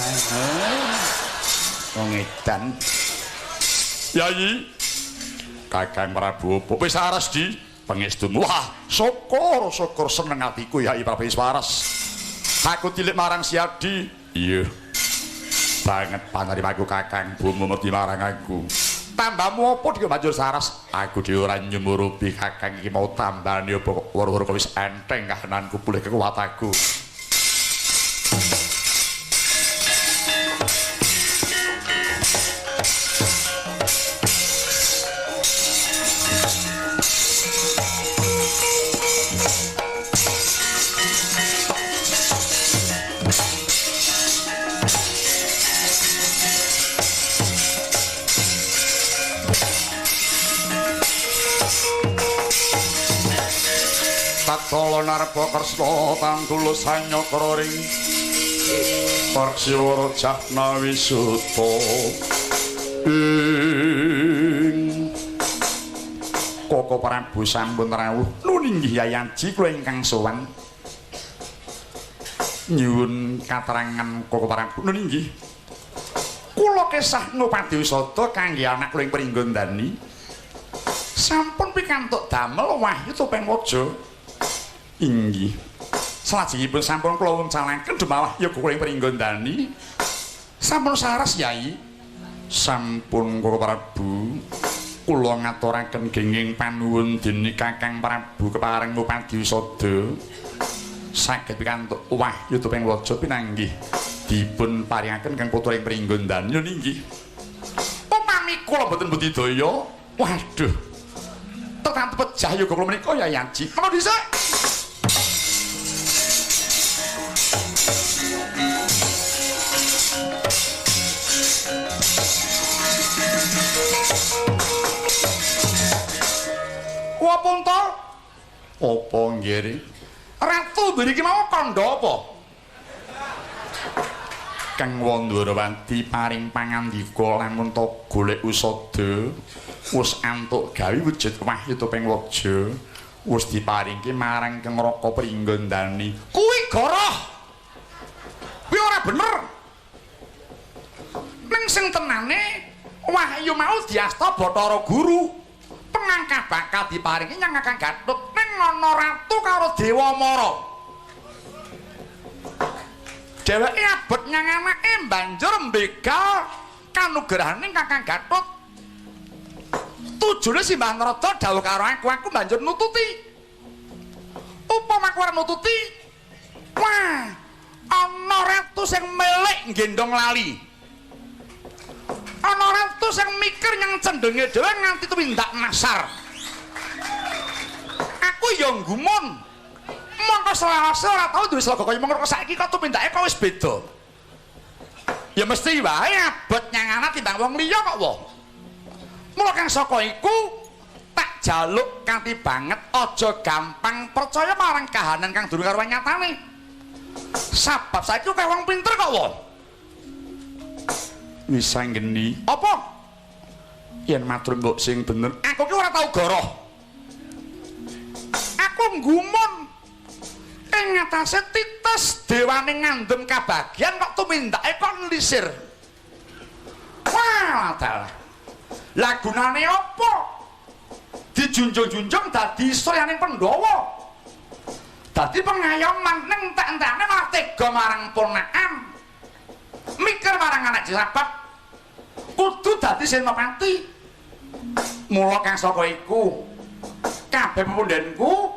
S3: Wong edan.
S1: Yayi, Kakang Prabu opo wis aras di pangestumu. Wah, syukur syukur seneng atiku Yayi Prabu wis waras. Aku tilik marang Siadi. Iya. Banget panarimaku Kakang Bumu merti marang aku. Tambamu apa dhewe banjur saras? Aku dhewe ora nyumurupi Kakang iki mau tambane apa kok weruh-weruh kok wis enteng kahananku pulih kekuatanku. Tatkala narpa kresna tangtulus hanyakra ring Parsiwara Jahnawi Suta ing Koko Prabu sampun rawuh nuninggih Yayaji kula ingkang sowan nyuwun katerangan Koko Prabu nuninggih kula kesah ngupadi wisata kangge anak kula ing Pringgondani sampun pikantuk damel wahyu topeng waja. Inggih. Salajengipun sampun kula wuncalaken dumawah yoga kula ing Pringgondani. Sampun saras Yai. Sampun Koko Prabu. Kula ngaturaken genging panuwun dene Kakang Prabu kepareng ngupadi wisada. Saged pikantuk wahyu topeng waja pinanggih dipun paringaken kang putra ing Pringgondani. Inggih. Upami kula mboten budidaya, waduh. Tetantu pejah yoga kula menika Yai Aji. Mengko dhisik. Wapunta? Apa nggih? Ratu mriki mau kandha apa? Kang Wandrawati paring pangandika lamun ta golek usada wis antuk gawe wujud wahyu topeng waja wis diparingke marang Kang Raka Pringgondani. Kuwi goroh. Kuwi ora bener. Ning sing tenane wahyu mau diasta Bathara Guru. Pengangkah bakal diparingi nyang Kakang Gatot ning ana ratu karo Dewa Mara. Dheweke abot nyang anake banjur mbegal kanugrahaning Kakang Gatot. Tujune Simbah Narada dawuh karo aku, aku banjur nututi. Upama aku ora nututi, wah, ana ratu sing melik nggendong lali. Ana ratu sing mikir nyang cendenge dhewe nganti tumindak nasar. Aku ya nggumun. Mongko selawase ora tau duwe sloga kaya mengko saiki kok tumindake kok wis beda. Ya mesti wae abot nyang anak timbang wong liya kok wae. Mula kang saka iku tak jaluk kanthi banget aja gampang percaya marang kahanan kang durung karuan nyatane. Sabab saiki kaya wong pinter kok wae. Wis anggeni. Apa? Yen matur mbok sing bener, aku ki ora tau goroh. Aku nggumun ing ngatasé tites dewane ngandem kabagian kok tumindake kok nglisir. Wah, dalah. Lah gunane apa? Dijunjung-junjung dadi suryaning Pandhawa. Dadi pengayoman ning entek-entekane malah tega marang ponakan. Mikir marang anak sabab kudu dadi senopati. Mula kang saka iku kabeh pepundhenku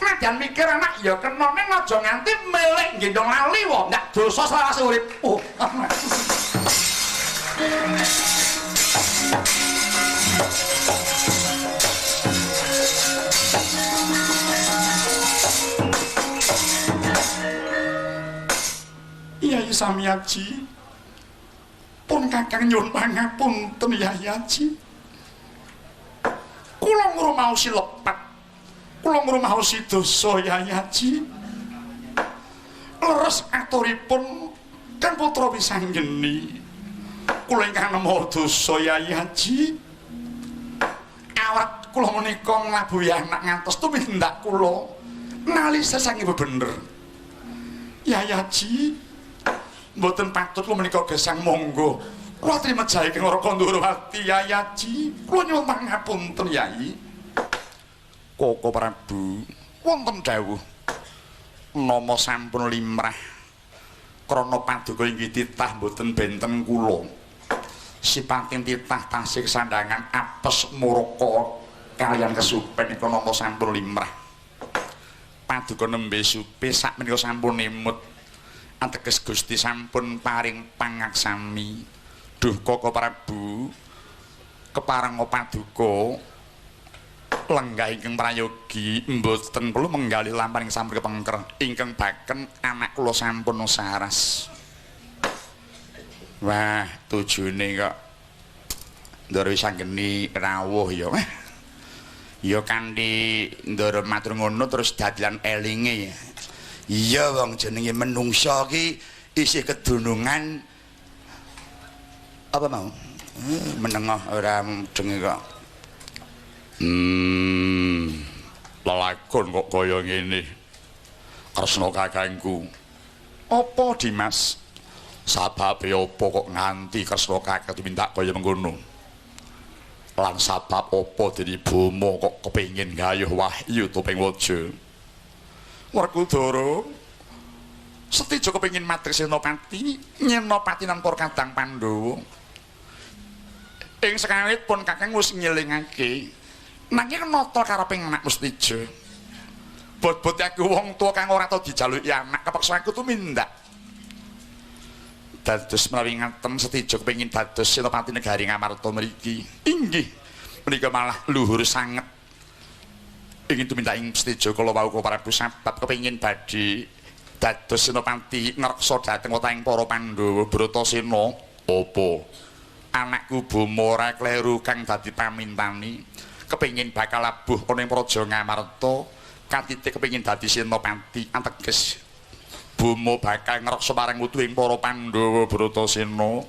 S1: nadyan mikir anak ya kena ning aja nganti melek nggendong lali wae ndak dosa selawase urip. Oh. Iya Samiaji. Pun Kakang nyuwun pangapunten Yayi Aji. Kula ngrumaosi lepat. Kula ngrumaosi dosa Yayi Aji. Leres aturipun Kang Putra Wisanggeni. Kula ingkang nemu dosa Yayi Aji. Awak kula menika nglabuhi anak ngantos tumindak kula nalisa sange bebener. Yayi Aji, mboten patut kula menika gesang monggo. Kula trimejahi ing Raka Ndorowati Yayi Aji. Kula nyuwun pangapunten Yayi. Koko Prabu wonten dawuh nama sampun limrah krana paduka inggih titah mboten benten kula. Sipating titah tasih sandangan apes murka kaliyan kesupen nika nama sampun limrah. Paduka nembe supe sakmenika sampun emut. Ateges Gusti sampun paring pangaksami. Duh Koko Prabu, keparenga paduka lenggah ingkang prayogi mboten perlu menggalih lampahan sampun kepengker ingkang baken anak kula sampun saras. Wah, tujune kok Ndara Wisanggeni rawuh ya. Ya kanthi Ndara matur ngono terus dadilan elinge.
S3: Iya wong jenenge menungsa ki isih kedunungan apa mau? Menengah ora mudeng kok.
S2: Lelakon kok kaya ngene. Kresna kakangku.
S1: Apa Dimas?
S2: Sababe apa kok nganti Kresna kakang diminta kaya mengkono? Lan sabab apa dene Boma kok kepengin gayuh wahyu topeng waja?
S1: Werkudara Setija kepengin madeg senopati, nyenopati nang para kadang Pandhawa. Ing sekawit pun kakang wis ngelingake nanging nata kareping anak Mustija. Bot-bot aku wong tuwa kang ora tau dijaluki anak, kepeksa aku tumindak. Dados menawi ngaten Setija kepengin dados senopati negari Ngamarta mriki. Inggih, menika malah luhur sanget. Ingin tumindak ing Setija kala wau kula Prabu sabab kepengin badhe dados senopati ngreksa dhateng wetahing para Pandhawa Bratasena.
S2: Apa?
S1: Anakku Boma ora kleru kang dadi pamintani, kepengin bakal labuh ana ing Praja Ngamarta, katite kepengin dadi senopati ateges Boma bakal ngreksa marang wutuhing para Pandhawa Bratasena.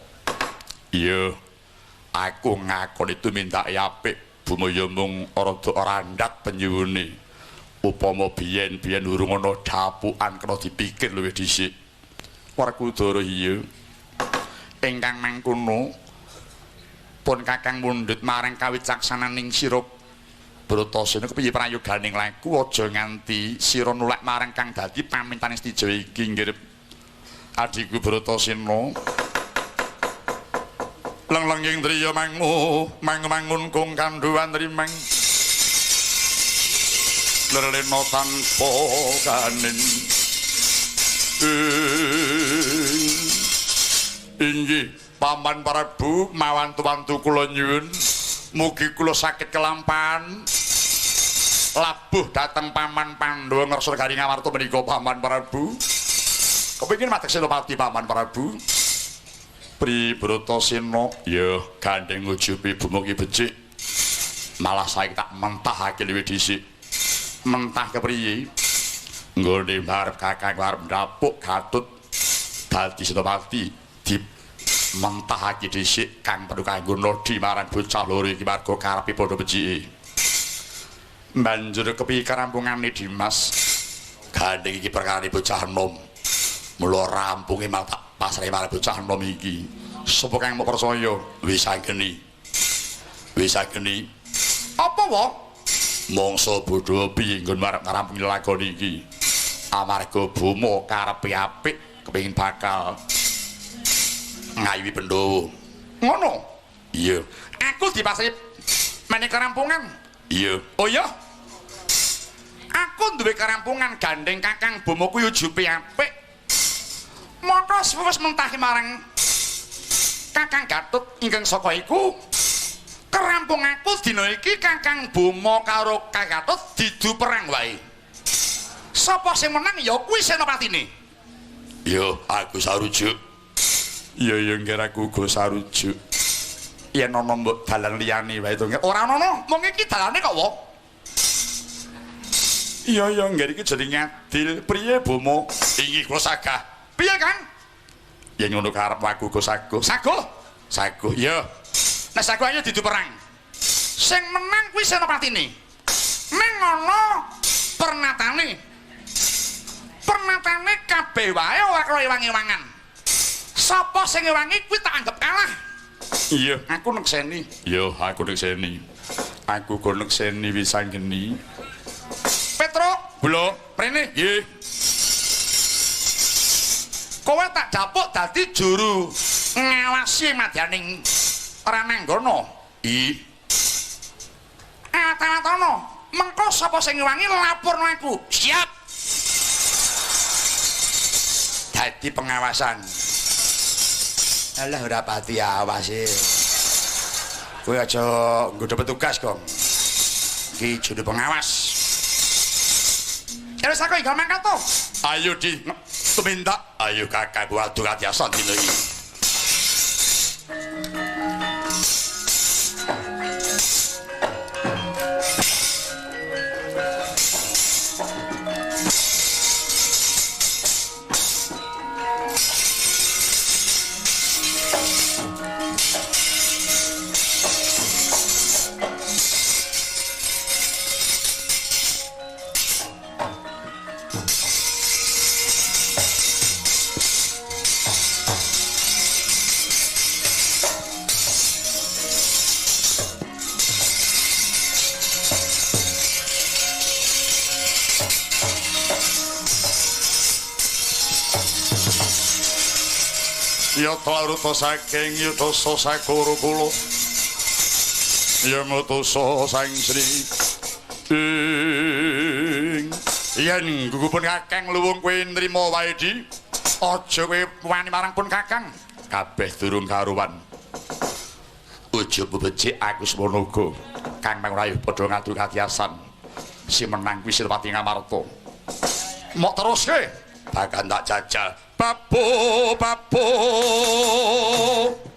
S2: Iya, aku ngakoni tumindake apik. Boma ya mung rada randhat penyuwune. Upama biyen-biyen urung ana dapukan kena dipikir luwih dhisik.
S1: Werkudara iya. Ingkang mangkono pun kakang mundhut marang kawicaksananing sira Bratasena kepiye prayoganing laku aja nganti sira nulak marang kang dadi pamintane Setija iki nggih adhiku Bratasena. Lenglenging driya mangu mangun kung kandhuwan rimang lerlena tanpa kanin. Inggih Paman Prabu mawantu-wantu kula nyuwun mugi kula saged kelampahan labuh dhateng Paman Pandhawa ngrasa negari Ngamarta menika Paman Prabu. Kepengin madeg senopati Paman Prabu.
S2: Pri Bratasena ya gandeng ujupi Boma ki becik. Malah saiki tak mentahake luwih dhisik.
S1: Mentah kepriye?
S2: Nggone marep kakang arep ndapuk Gatut dadi senopati di mentahake dhisik kang perlu kanggo nodi marang bocah loro iki marga karepe padha becike.
S1: Banjur kepiye karampungane Dimas?
S2: Gandeng iki perkarane bocah enom. Mula rampunge malah tak pasrahe marang bocah enom iki.
S1: Sapa kang mau percaya?
S2: Wisanggeni. Wisanggeni.
S1: Apa wae?
S2: Mangsa bodho piye nggon marep ngarampungi lakon iki? Amarga Boma karepe apik kepengin bakal ngayuhi Pandhawa.
S1: Ngono?
S2: Iya.
S1: Aku dipasrahi meneh karampungan.
S2: Iya.
S1: Oh iya. Aku duwe karampungan gandeng Kakang Boma kuwi ujupe apik. Maka wis mentahi marang Kakang Gatut ingkang saka iku kerampung aku dina iki Kakang Boma karo Kakang Gatut didu perang wae. Sapa sing menang ya kuwi senopatine.
S2: Iya, aku sarujuk. Iya ya nggih aku uga sarujuk. Yen ana mbok dalan liyane wae to. Ora ana, mung iki dalane kok wae. Iya ya nggih iki jenenge adil. Priye Bomo? Inggih kula sagah. Piye Kang? Yen ngono karep aku uga saguh. Saguh? Saguh iya. Nek saguh ayo didu perang. Sing menang kuwi senopatine. Ning ana pernatane. Pernatane kabeh wae ora karo ewang-ewangan. Sapa sing ngewangi kuwi tak anggap kalah. Iya, aku nekseni. Iya, aku nekseni. Aku go nekseni wisanggeni. Petro, kula prene. Nggih. Kowe tak dapuk dadi juru ngawasi madyaning Rananggana. I. Awat-awatana. Mengko sapa sing ngewangi laporno aku. Siap. Dadi pengawasan. Alah ora pati awas e. Kowe aja nggodho petugas, Gong. Iki juru pengawas. Terus aku inggal mangkat to. Ayo di tumindak. Ayo kakak waduh katiasan dina iki. Yata arupa saking yudasa sakara kula ya ngutusa Sang Sri ing yen gugupun kakang luwung kowe nrima wae di aja kowe wani marang pun kakang kabeh durung karuwan ujub becik aku semono uga kang mangrayuh padha ngadu katiasan si menang kuwi Senopati Ngamarta mok teruske bakal tak jajal. Bapo bapo
S4: Oh.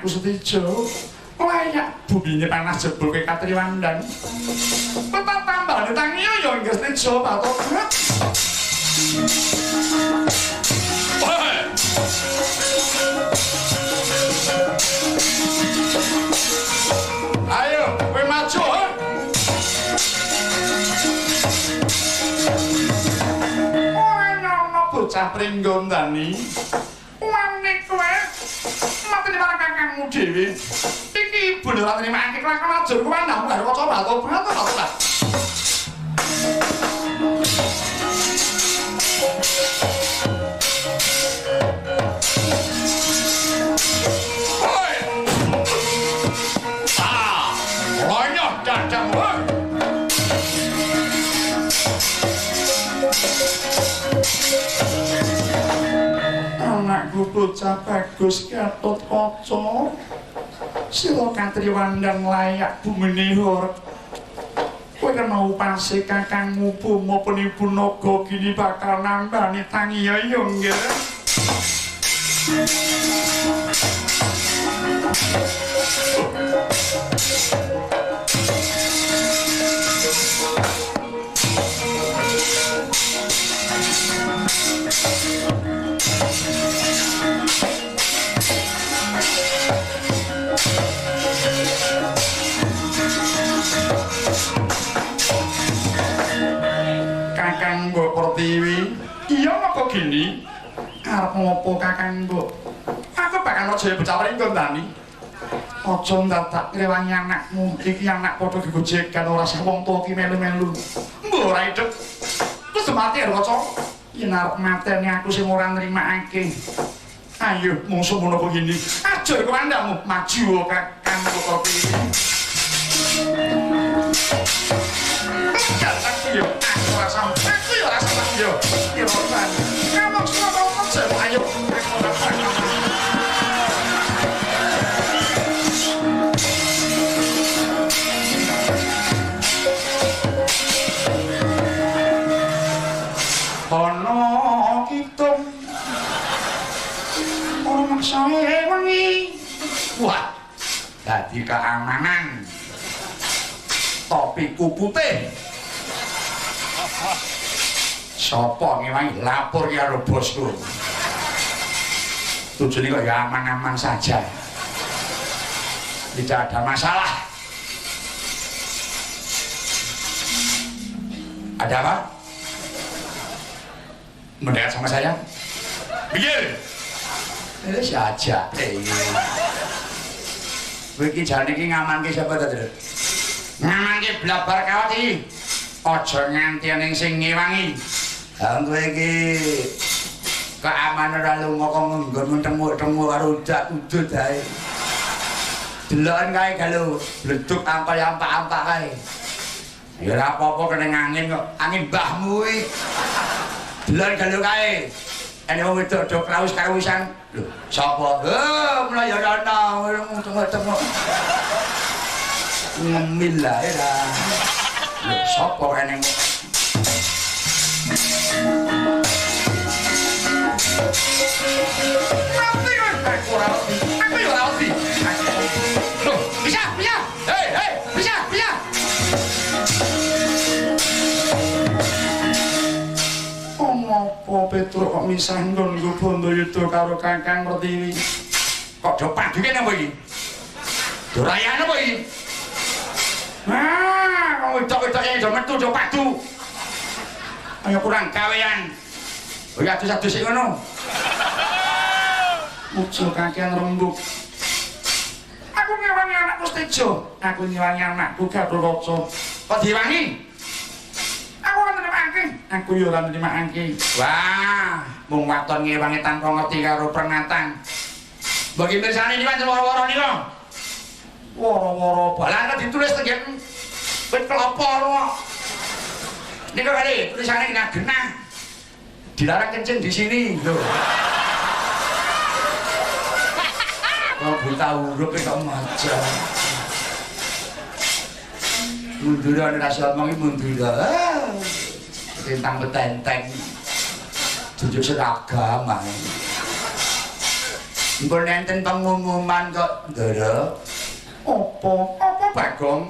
S1: anakku Setijo. Layak bumine panas jebul kowe Katriwandan. Tetap tambahane tangiyo ya nggih Setijo patobat.
S2: Ayo, kowe maju.
S1: Ora nyono bocah Pringgondani. Wani kowe mateni marang kakangmu dhewe. Iki ibu ora nrimake kelakon ajur kowe ndang karo kaca patobat patobat. Anakku bocah bagus Gatot Kaca. Sila Katriwandan layak bumene horeg. Kowe kena upase kakangmu Boma penipu naga gini bakal nambani tangiya ya nggih. Kakang Mbok Pertiwi, iya apa gini? Arep ngopo Kakang Mbok? Aku bakal aja bocah Pringgondani. Aja ndadak ngrewangi anakmu, iki anak padha gegojekan ora sah wong tuwa ki melu-melu. Mbok ora idep. Terus mati karo kaca. Yen arep mateni aku sing ora nrimakake. Ayo mungsuh ngono kok gini. Ajur kandhamu maju Kakang Mbok Pertiwi. Aku yo, aku rasa, aku yo rasa yo. Kira-kira kamu semua mau ayo. Aku rasa. Ono kitung, ono maksae wengi.
S3: Wah, dadi keamanan. Topiku putih. Sopo ngewangi lapor karo bosku. Tujuane kok ya aman-aman saja. Tidak ada masalah. Ada apa? Mendekat sama saya? Pikir. Ini saja. Kowe iki jane iki ngamanke sapa ta, Tru?
S1: Ngamanke blabar kawat iki. Aja nganti ning sing ngewangi.
S3: Ha kowe iki keamanan ora lunga kok nggon tenguk-tenguk karo udak-udut ae. Deloken kae galo, bleduk ampal ampak-ampak kae. Ya ora apa-apa kena angin kok, angin mbahmu kuwi. Deloken galo kae. Ene wong wedok do kraus-krausan. Lho, sapa? Heh, mula ya ora ana tenguk-tenguk. Ngemil ae lah. Lho, sapa kene?
S1: Mati kowe, aku ora wedi. Aku ya ora wedi. Lho, bisa, bisa. Hei, hei, bisa, bisa. Ngopo Petruk kok misah nggon Bandayuda karo Kakang Pertiwi?
S3: Kok do paduke nang iki? Do rayane apa iki? Ah, wong wedok-wedok do metu do padu. Ayo kurang gawean. Oh ya adus-adus sik ngono.
S1: Mujo kakean rembug. Aku ngewangi anakku Setejo, aku ngewangi anakku Gatot Kaca.
S3: Kok diwangi?
S1: Aku ora nrimakake. Aku ya ora nrimakake.
S3: Wah, mung waton ngewangi tanpa ngerti karo pernatan. Mbok mirsani niki pancen woro-woro nika. Woro-woro balan ditulis teng wit kelapa kok. Nika kali tulisane genah. Dilarang kencing di sini lho. Kok buta huruf kok maca. Mundur ana rasa omong iki mundur. Tentang betenteng. Jujuk seragam ae. Mpun enten pengumuman kok, Ndara. Apa? Apa Bagong?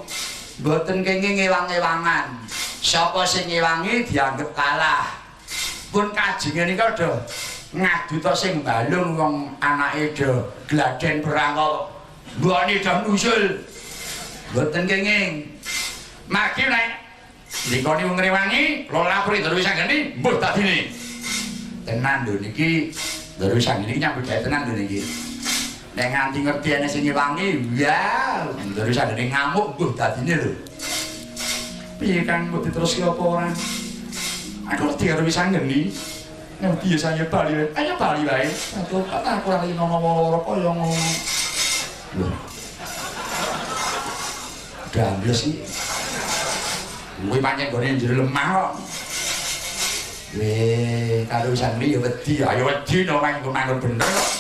S3: Mboten kenging ewang-ewangan. Sapa sing ngewangi dianggep kalah. Pun kajenge nika do ngadu to sing balung wong anake do gladen perang kok. Mbokne do nusul. Mboten kenging.
S1: Magi nek ndikone wong ngrewangi, kula lapori Ndara Wisanggeni, mbuh dadine.
S3: Tenan lho niki, Ndara Wisanggeni nyambut gawe tenan lho niki. Nek nganti ngerti ana sing ngewangi, ya Ndara Wisanggeni ngamuk mbuh dadine lho.
S1: Piye Kang mbok diteruske apa ora? Aku wedi karo Wisanggeni. Nek piye saya bali wae. Ayo bali wae. Aku ora ngono-ngono kaya ngono.
S3: Lho. Gambles iki. Kuwi pancen gone jero lemah kok. Weh, karo Wisanggeni ya wedi.
S1: Ayo wedi no manggon bener kok.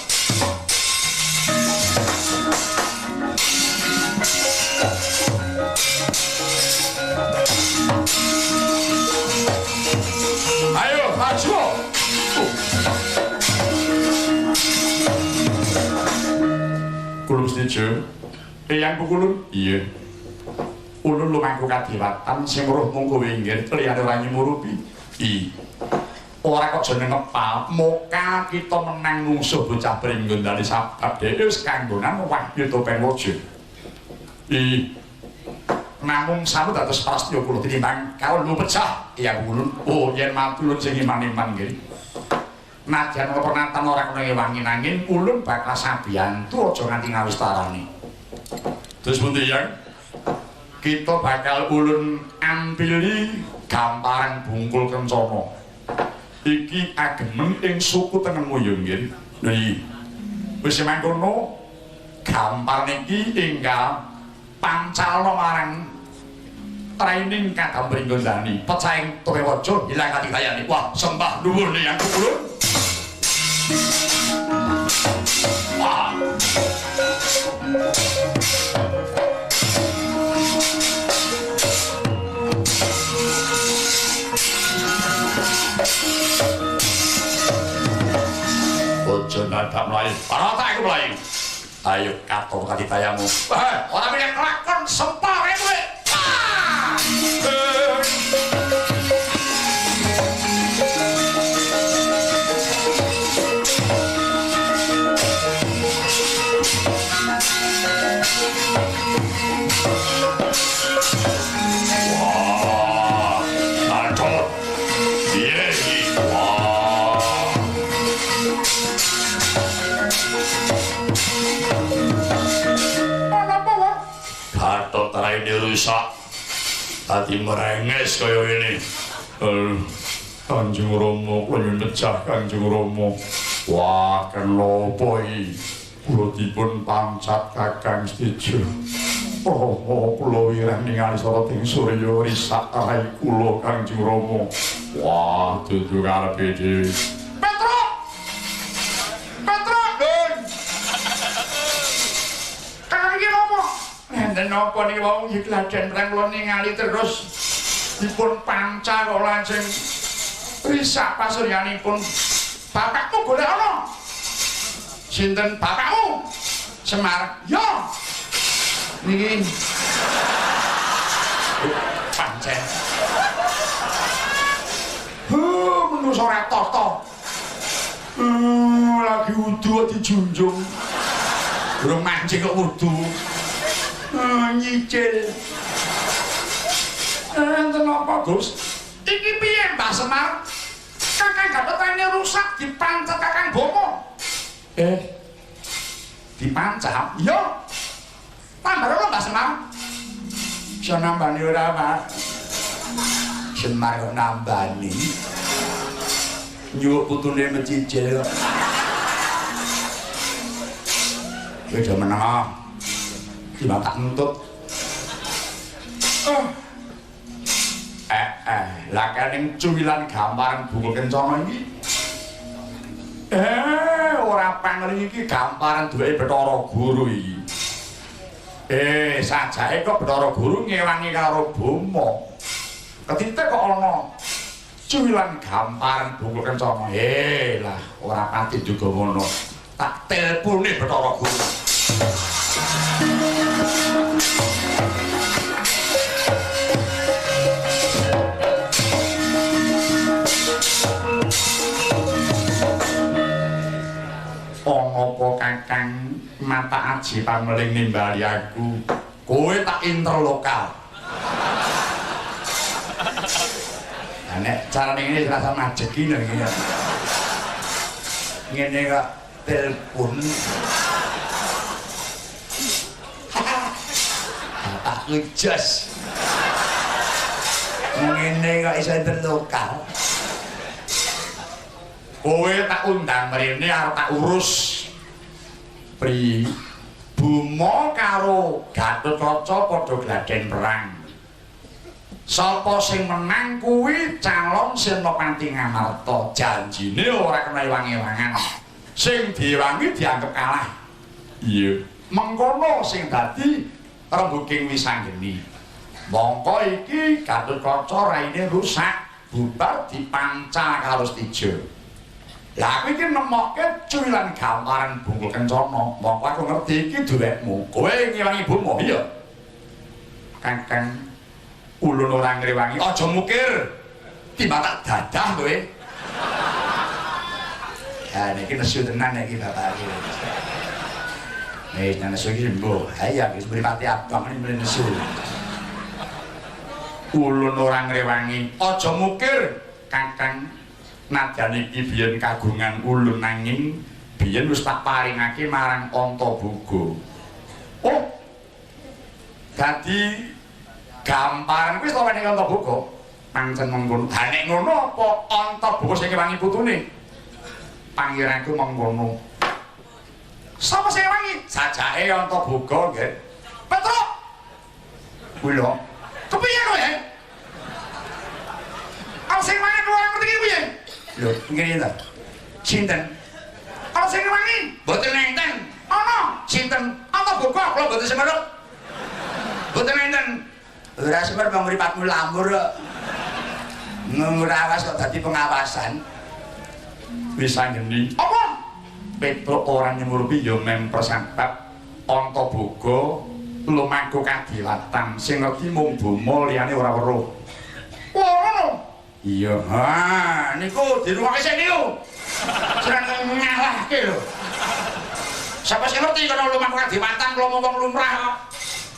S1: Ayo, maju. Kulun setuju. Eyang kulun? Iya. Ulun lumangku kadiwatan sing weruh mung kowe inggih liyane ora nyimurupi. I. Ora kok jeneng ngepal, moka kita menang mungsuh bocah Pringgondani sabab dhewe wis kanggonan wahyu topeng waja. I. Namung samu dados prastya kula tinimbang karo lu pecah eyang kulun. Oh, yen matulun sing iman-iman nggih. Nadyan ana pernatan ora kena ngewangi nanging ulun bakal sabiyantu aja nganti ngawistarani. Terus pundi Yang? Kita bakal ulun ampili gamparan bungkul kencana. Iki agemen ing suku tengenmu ya nggih. Lha iki wis mangkono gampar niki enggal pancalna marang training Kadam Pringgondani. Pecahing topeng waja ilang katikayane. Wah, sembah nuwun Eyang Kulun. Wah. Ojo dadak mlayu. Ora tak aku mlayu. Ayo katon katitayamu. Ora milih kelakon sempal kae kowe. Wah, gatot. Piye iki? Wah. Ana apa wae? Gatot raine rusak. Dadi merenges kaya ngene. Kanjeng Rama kula nyuwun pecah Kanjeng Rama. Wah, kenapa iki? Kula dipun pancat Kakang Sejo. Rama kula wirang ningali soroting surya risak rai kula Kanjeng Rama. Wah, dudu karepe dhewe. Petruk! Petruk, Dun! Kakang iki napa? Enten napa niki wau nggih gladen prang kula ningali terus dipun panca kok lajeng risak pasuryanipun. Bapakmu golek ana. Sinten bapakmu? Semar. Ya. Niki pancen. Menungso ora tata. Lagi wudu kok dijunjung. Durung mancing kok wudu. Nyicil. Enten apa, Gus? Iki piye, Mbah Semar? Kakang Gatot rene rusak dipancat Kakang Bomo. Dipancat? Iya. Tambah ora Mbah Semar?
S3: Iso nambani ora, Pak? Semar kok nambani. Nyuwuk putune mecicil kok. Kowe aja meneng ah. Timbang tak entut.
S1: Lah kening cuwilan gamparan bungkul kencana iki. Ora pangling iki gamparan duweke Bathara Guru iki. Sajake kok Bathara Guru ngewangi karo Boma. Ketite kok ana cuwilan gamparan bungkul kencana. Lah ora pati juga ngono. Tak telpone Bathara Guru. Apa Kakang mata aji pameling nimbali aku? Kowe tak interlokal. Lah nek carane ngene rasa majeki lho iki. Ngene kok telepon. Aku jos. Ngene kok iso interlokal. Kowe tak undang mrene arep tak urus. Pri Buma karo Gatotkaca padha gladhen perang. Sapa sing menang kuwi calon Senopati Ngamarta. Janjine ora kena ewang-ewangan. Sing diewangi dianggep kalah. Iya. Mengkono sing dadi rembuking Wisanggeni. Mongko iki Gatotkaca raine rusak, bubar dipancal karo Stija. Lah aku iki nemokke cuwilan gambaran Bungkul Kencana. Mongko aku ngerti iki duwekmu. Kowe ngewangi Buma, iya. Kakang ulun ora ngrewangi, aja mukir. Timbang tak dadah kowe. Ya niki nesu tenan iki bapak iki. Nek nesu iki mbuh, ayo wis mripate abang ini nesu. Ulun ora ngrewangi, aja mukir, Kakang. Nadyan iki biyen kagungan ulun nanging biyen wis tak paringake marang Antaboga. Oh. Dadi gamparan kuwi wis ning Antaboga. Pancen mengkono. Ha nek ngono apa Antaboga sing ngewangi putune? Pangeranku mengkono. Sapa sing ngewangi? Sajake Antaboga nggih. Petruk. Kuwi lho. Kepiye kowe? Ana sing ngewangi ora ngerti iki piye? Lho, ngene ta. Sinten? Ana sing ngewangi? Mboten enten. Ana. Sinten? Antaboga kula mboten semerep. Mboten enten. Ora semerep wong mripatmu lamur kok. Ngurawas kok dadi pengawasan. Wisanggeni. Apa? Petruk ora nyumurupi ya memper sebab Antaboga lumaku kadiwatan sing ngerti mung Buma liyane ora weruh. Wah, ngono. Iya, ha niku dirungokke sik niku. Serang ngalahke lho. Sapa sing ngerti kono lumaku kadiwatan kula wong lumrah kok.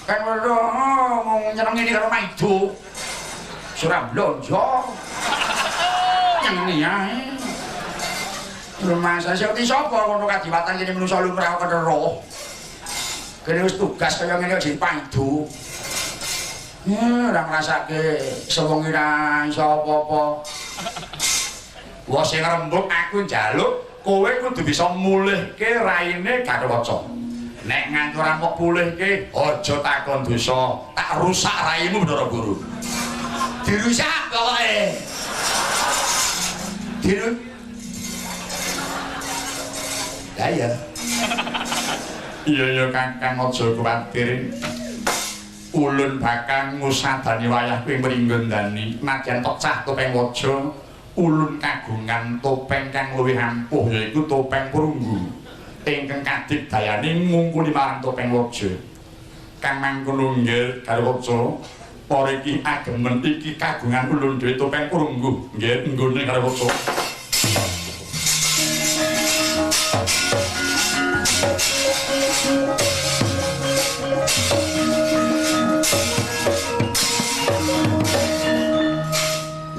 S1: Kan weruh mung nyeneng ngene karo maido. Surah blonjo. Ngene ae. Rumah saya ngerti sapa kono kadiwatan kene manungsa lumrah kok weruh. Kene wis tugas kaya ngene kok dipaido. Ora ngrasake sewengi ra iso apa-apa. Wah sing rembug aku njaluk kowe kudu bisa mulihke raine Gatotkaca. Nek nganti ora mbok pulihke, aja takon dosa, tak rusak raimu Bathara Guru. Dirusak pokoke. Dirut. Lah iya. Iya ya Kakang aja kuwatir. Ulun bakal ngusadani wayah kuwi mringgondani nadyan pecah topeng waja ulun kagungan topeng kang luwih ampuh yaiku topeng perunggu ingkang kadigdayane ngungkuli marang topeng waja kang mangkono nggih Garwaca para iki agemen iki kagungan ulun dhewe topeng perunggu nggih nggone Garwaca.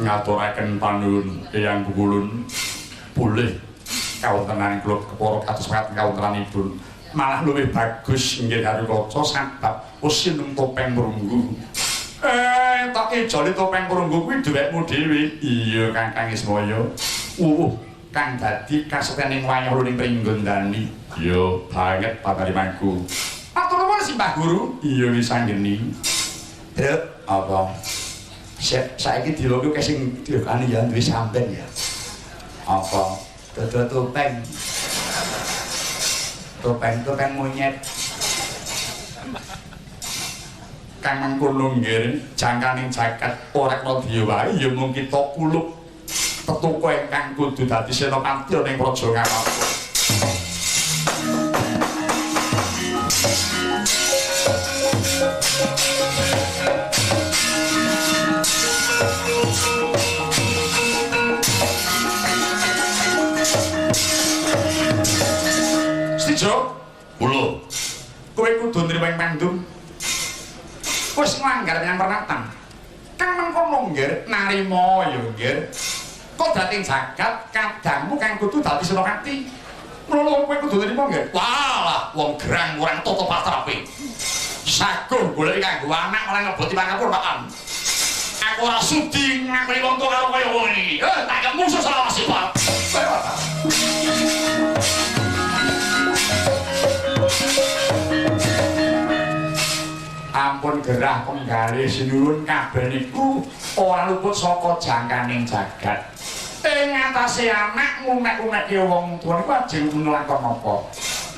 S1: Ngaturaken panuwun Eyang Kukulun pulih kawontenan kula kepara kados mekaten kawontenanipun malah luwih bagus nggih Garwaca sabab wis sineng topeng perunggu. Tak ijoli topeng perunggu kuwi duwekmu dhewe. Iya Kakang Ismaya. Wuh kang dadi kasetyaning wayah ning Pringgondani. Iya banget patarimanku. Matur nuwun Simbah Guru. Iya Wisanggeni. Truk apa? Saiki diloku sing dilokane ya duwe sampean ya. Apa? Dodol topeng. Topeng-topeng monyet. Kang mengkono nggih, jangkaning jagat ora kena diwahi ya mung kita kulup tetuka ingkang kudu dadi senopati ning Praja Ngamarta. Setijo, kula. Kowe kudu nrima ing pandum. Wis nglanggar menyang pernatan. Kang mengkono nggir narima ya nggir. Kok dadi jagat kadangmu kang kudu dadi Senopati. Mula kowe kudu nrima nggir.
S2: Walah, wong gerang kurang tata patrape. Saguh golek kanggo anak ora ngeboti pangapuraan. Aku ora sudi ngakoni wong tuwa karo kaya wong iki. Tak musuh selawase, Pak.
S1: Ampun gerah penggalih sinuwun kabeh niku ora luput saka jangkaning jagat. Ing atase anak ngumek-umekke wong tuwa niku ajeng nglakon napa.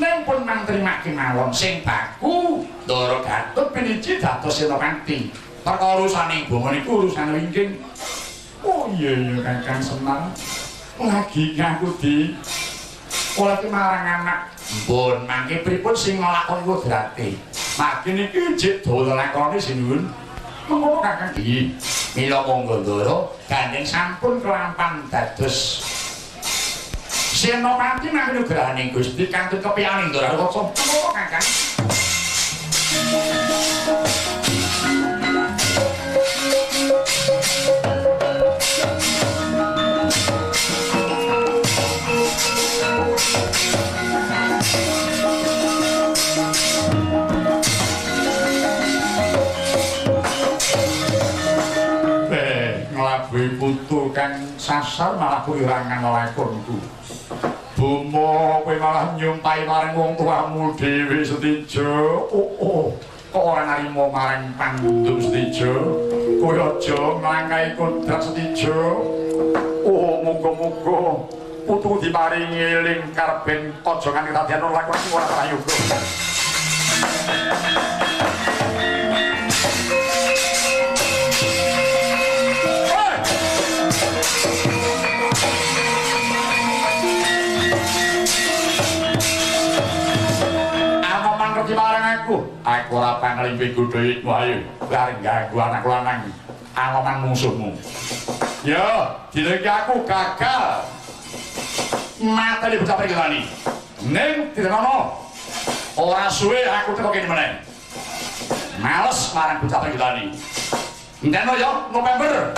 S1: Ning pun mantrimake mawon sing baku
S2: Ndara
S1: Gatut piniji dados Senopati. Perkara urusane boma niku urusan wingking. Oh iya iya Kakang Semar. Lagi ngaku di oleh marang anak. Mbon mangke pripun sing nglakoni kodrate. Mangke niki jek dawa lakone sinuwun. Mengkono Kakang iki.
S2: Mila monggo Ndara
S1: gandeng sampun kelampan dados Senopati nang nugrahaning Gusti kantun kepiyaning Ndara Kaca. Mengkono Kakang. Nglabuhi putu kang sasar malah kuwirangan lakonku. Bomo kowe malah nyumpahi marang wong tuamu dhewe Setijo. Oh, kok ora narima marang pandum Setijo? Kowe aja nglangkahi kodrat Setijo. Oh, muga-muga putu diparingi eling karben aja nganti kedadian lakon sing ora prayoga. Aku ora panglimpi godhoikmu ayo arep ganggu anak lanang anoman mungsuhmu. Yo, dina iki aku gagal mateni bocah pringgalani. Ning ditenono ora suwe aku teko kene meneh. Males marang bocah pringgalani. Enteno yo November.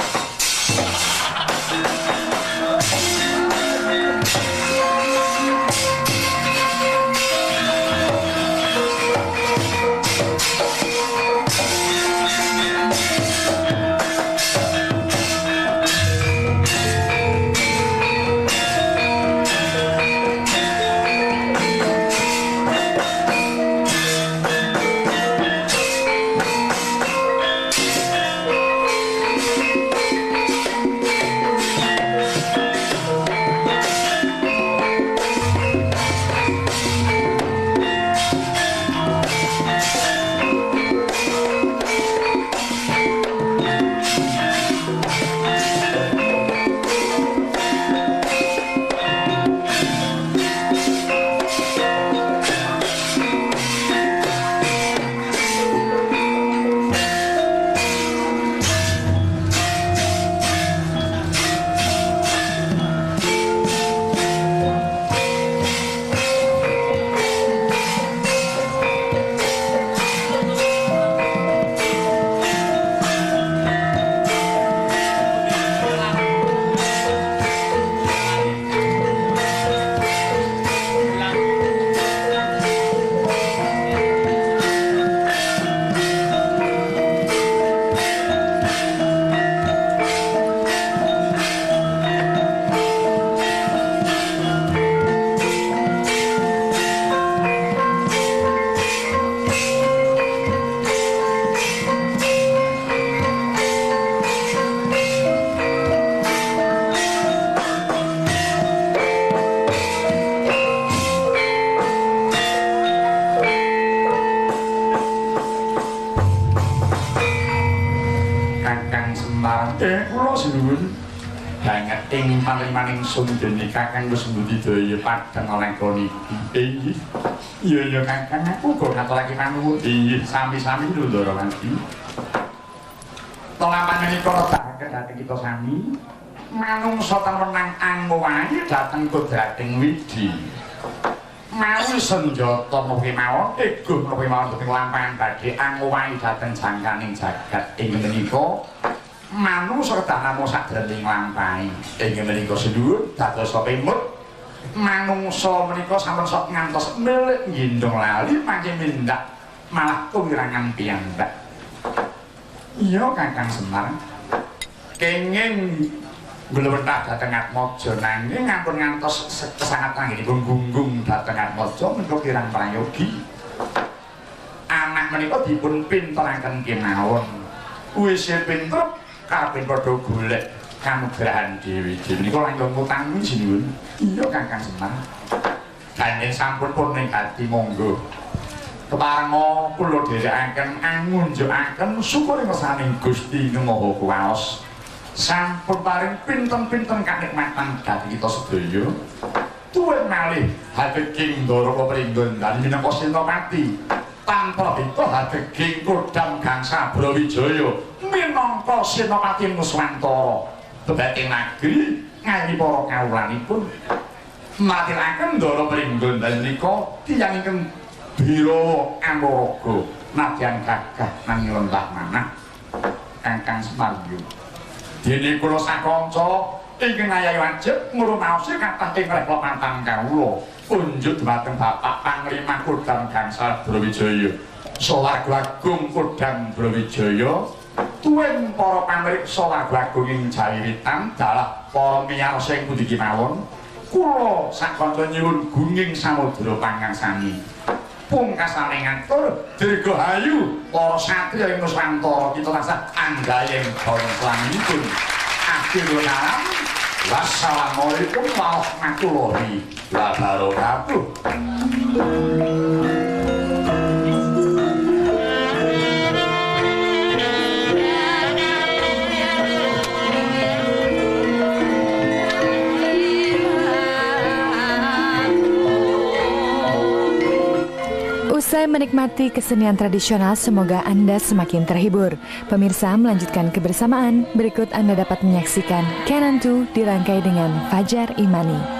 S1: Kula sinuwun banget ing panrimaning sundene Kakang wis mbudidaya padhang lakon iki. Inggih. Iya iya Kakang, aku uga ngaturake panuwun. Inggih, sami-sami lho Ndara Wanti. Telapan menika nedahaken dhateng kita sami manungsa tan wenang angowahi dhateng kodrating widi. Mawi senjata menapa kemawon, ego menapa kemawon dhateng lampahan badhe angowahi dhateng jangkaning jagat. Inggih menika manungsa kedah namung sadèrèng nglampahi. Inggih menika sedulur dados pemut manungsa menika sampun sok ngantos milik nggendong lali mangke mindak malah kewirangan piyambak. Iya Kakang Semar, kenging nglewentah dhateng Atmaja nanging ampun ngantos kesangat anggenipun gunggung dhateng Atmaja menika kirang prayogi. Anak menika dipun pinteraken kemawon. Wis pinter karepe padha golek kanugrahan dewi. Dewi menika langgeng utami sinuwun. Iya Kakang Semar. Gandeng sampun pun ing ati monggo. Keparenga kula dherekaken angunjukaken syukur ngersaning Gusti Ingkang Maha Kuwaos. Sampun paring pinten-pinten kanikmatan dhateng kita sedaya. Tuwin malih hadeging Ndara Pringgondani minangka Senopati. Tanpa beta hadeging Kodam Gangsa Brawijaya minangka Senopati Nuswantara. Bebating nagri ngayomi para kawulanipun. Matilaken Ndara Pringgondani menika tiyang ingkang biro amaraga nadyan gagah nanging lembah manah. Kakang Semar yo. Dene kula sakanca ingkang ngayahi wajib ngrumaosi kathah ing rehla pantang kawula unjuk dhumateng Bapak Panglima Kodam Gangsa Brawijaya. Sawarga Agung Kodam Brawijaya tuwin para pamriksa warga agung ing Jawi Wetan dalah para miyarsa ing pundi kemawon. Kula sakanca nyuwun gunging samudra pangaksami. Pungkasane ngatur dirgahayu para satriya ing Nuswantara kita tansah anggayeng bangsanipun. Akhirul kalam, wassalamualaikum warahmatullahi wabarakatuh.
S4: Usai menikmati kesenian tradisional, semoga Anda semakin terhibur. Pemirsa, melanjutkan kebersamaan, berikut Anda dapat menyaksikan Canon 2 dirangkai dengan Fajar Imani.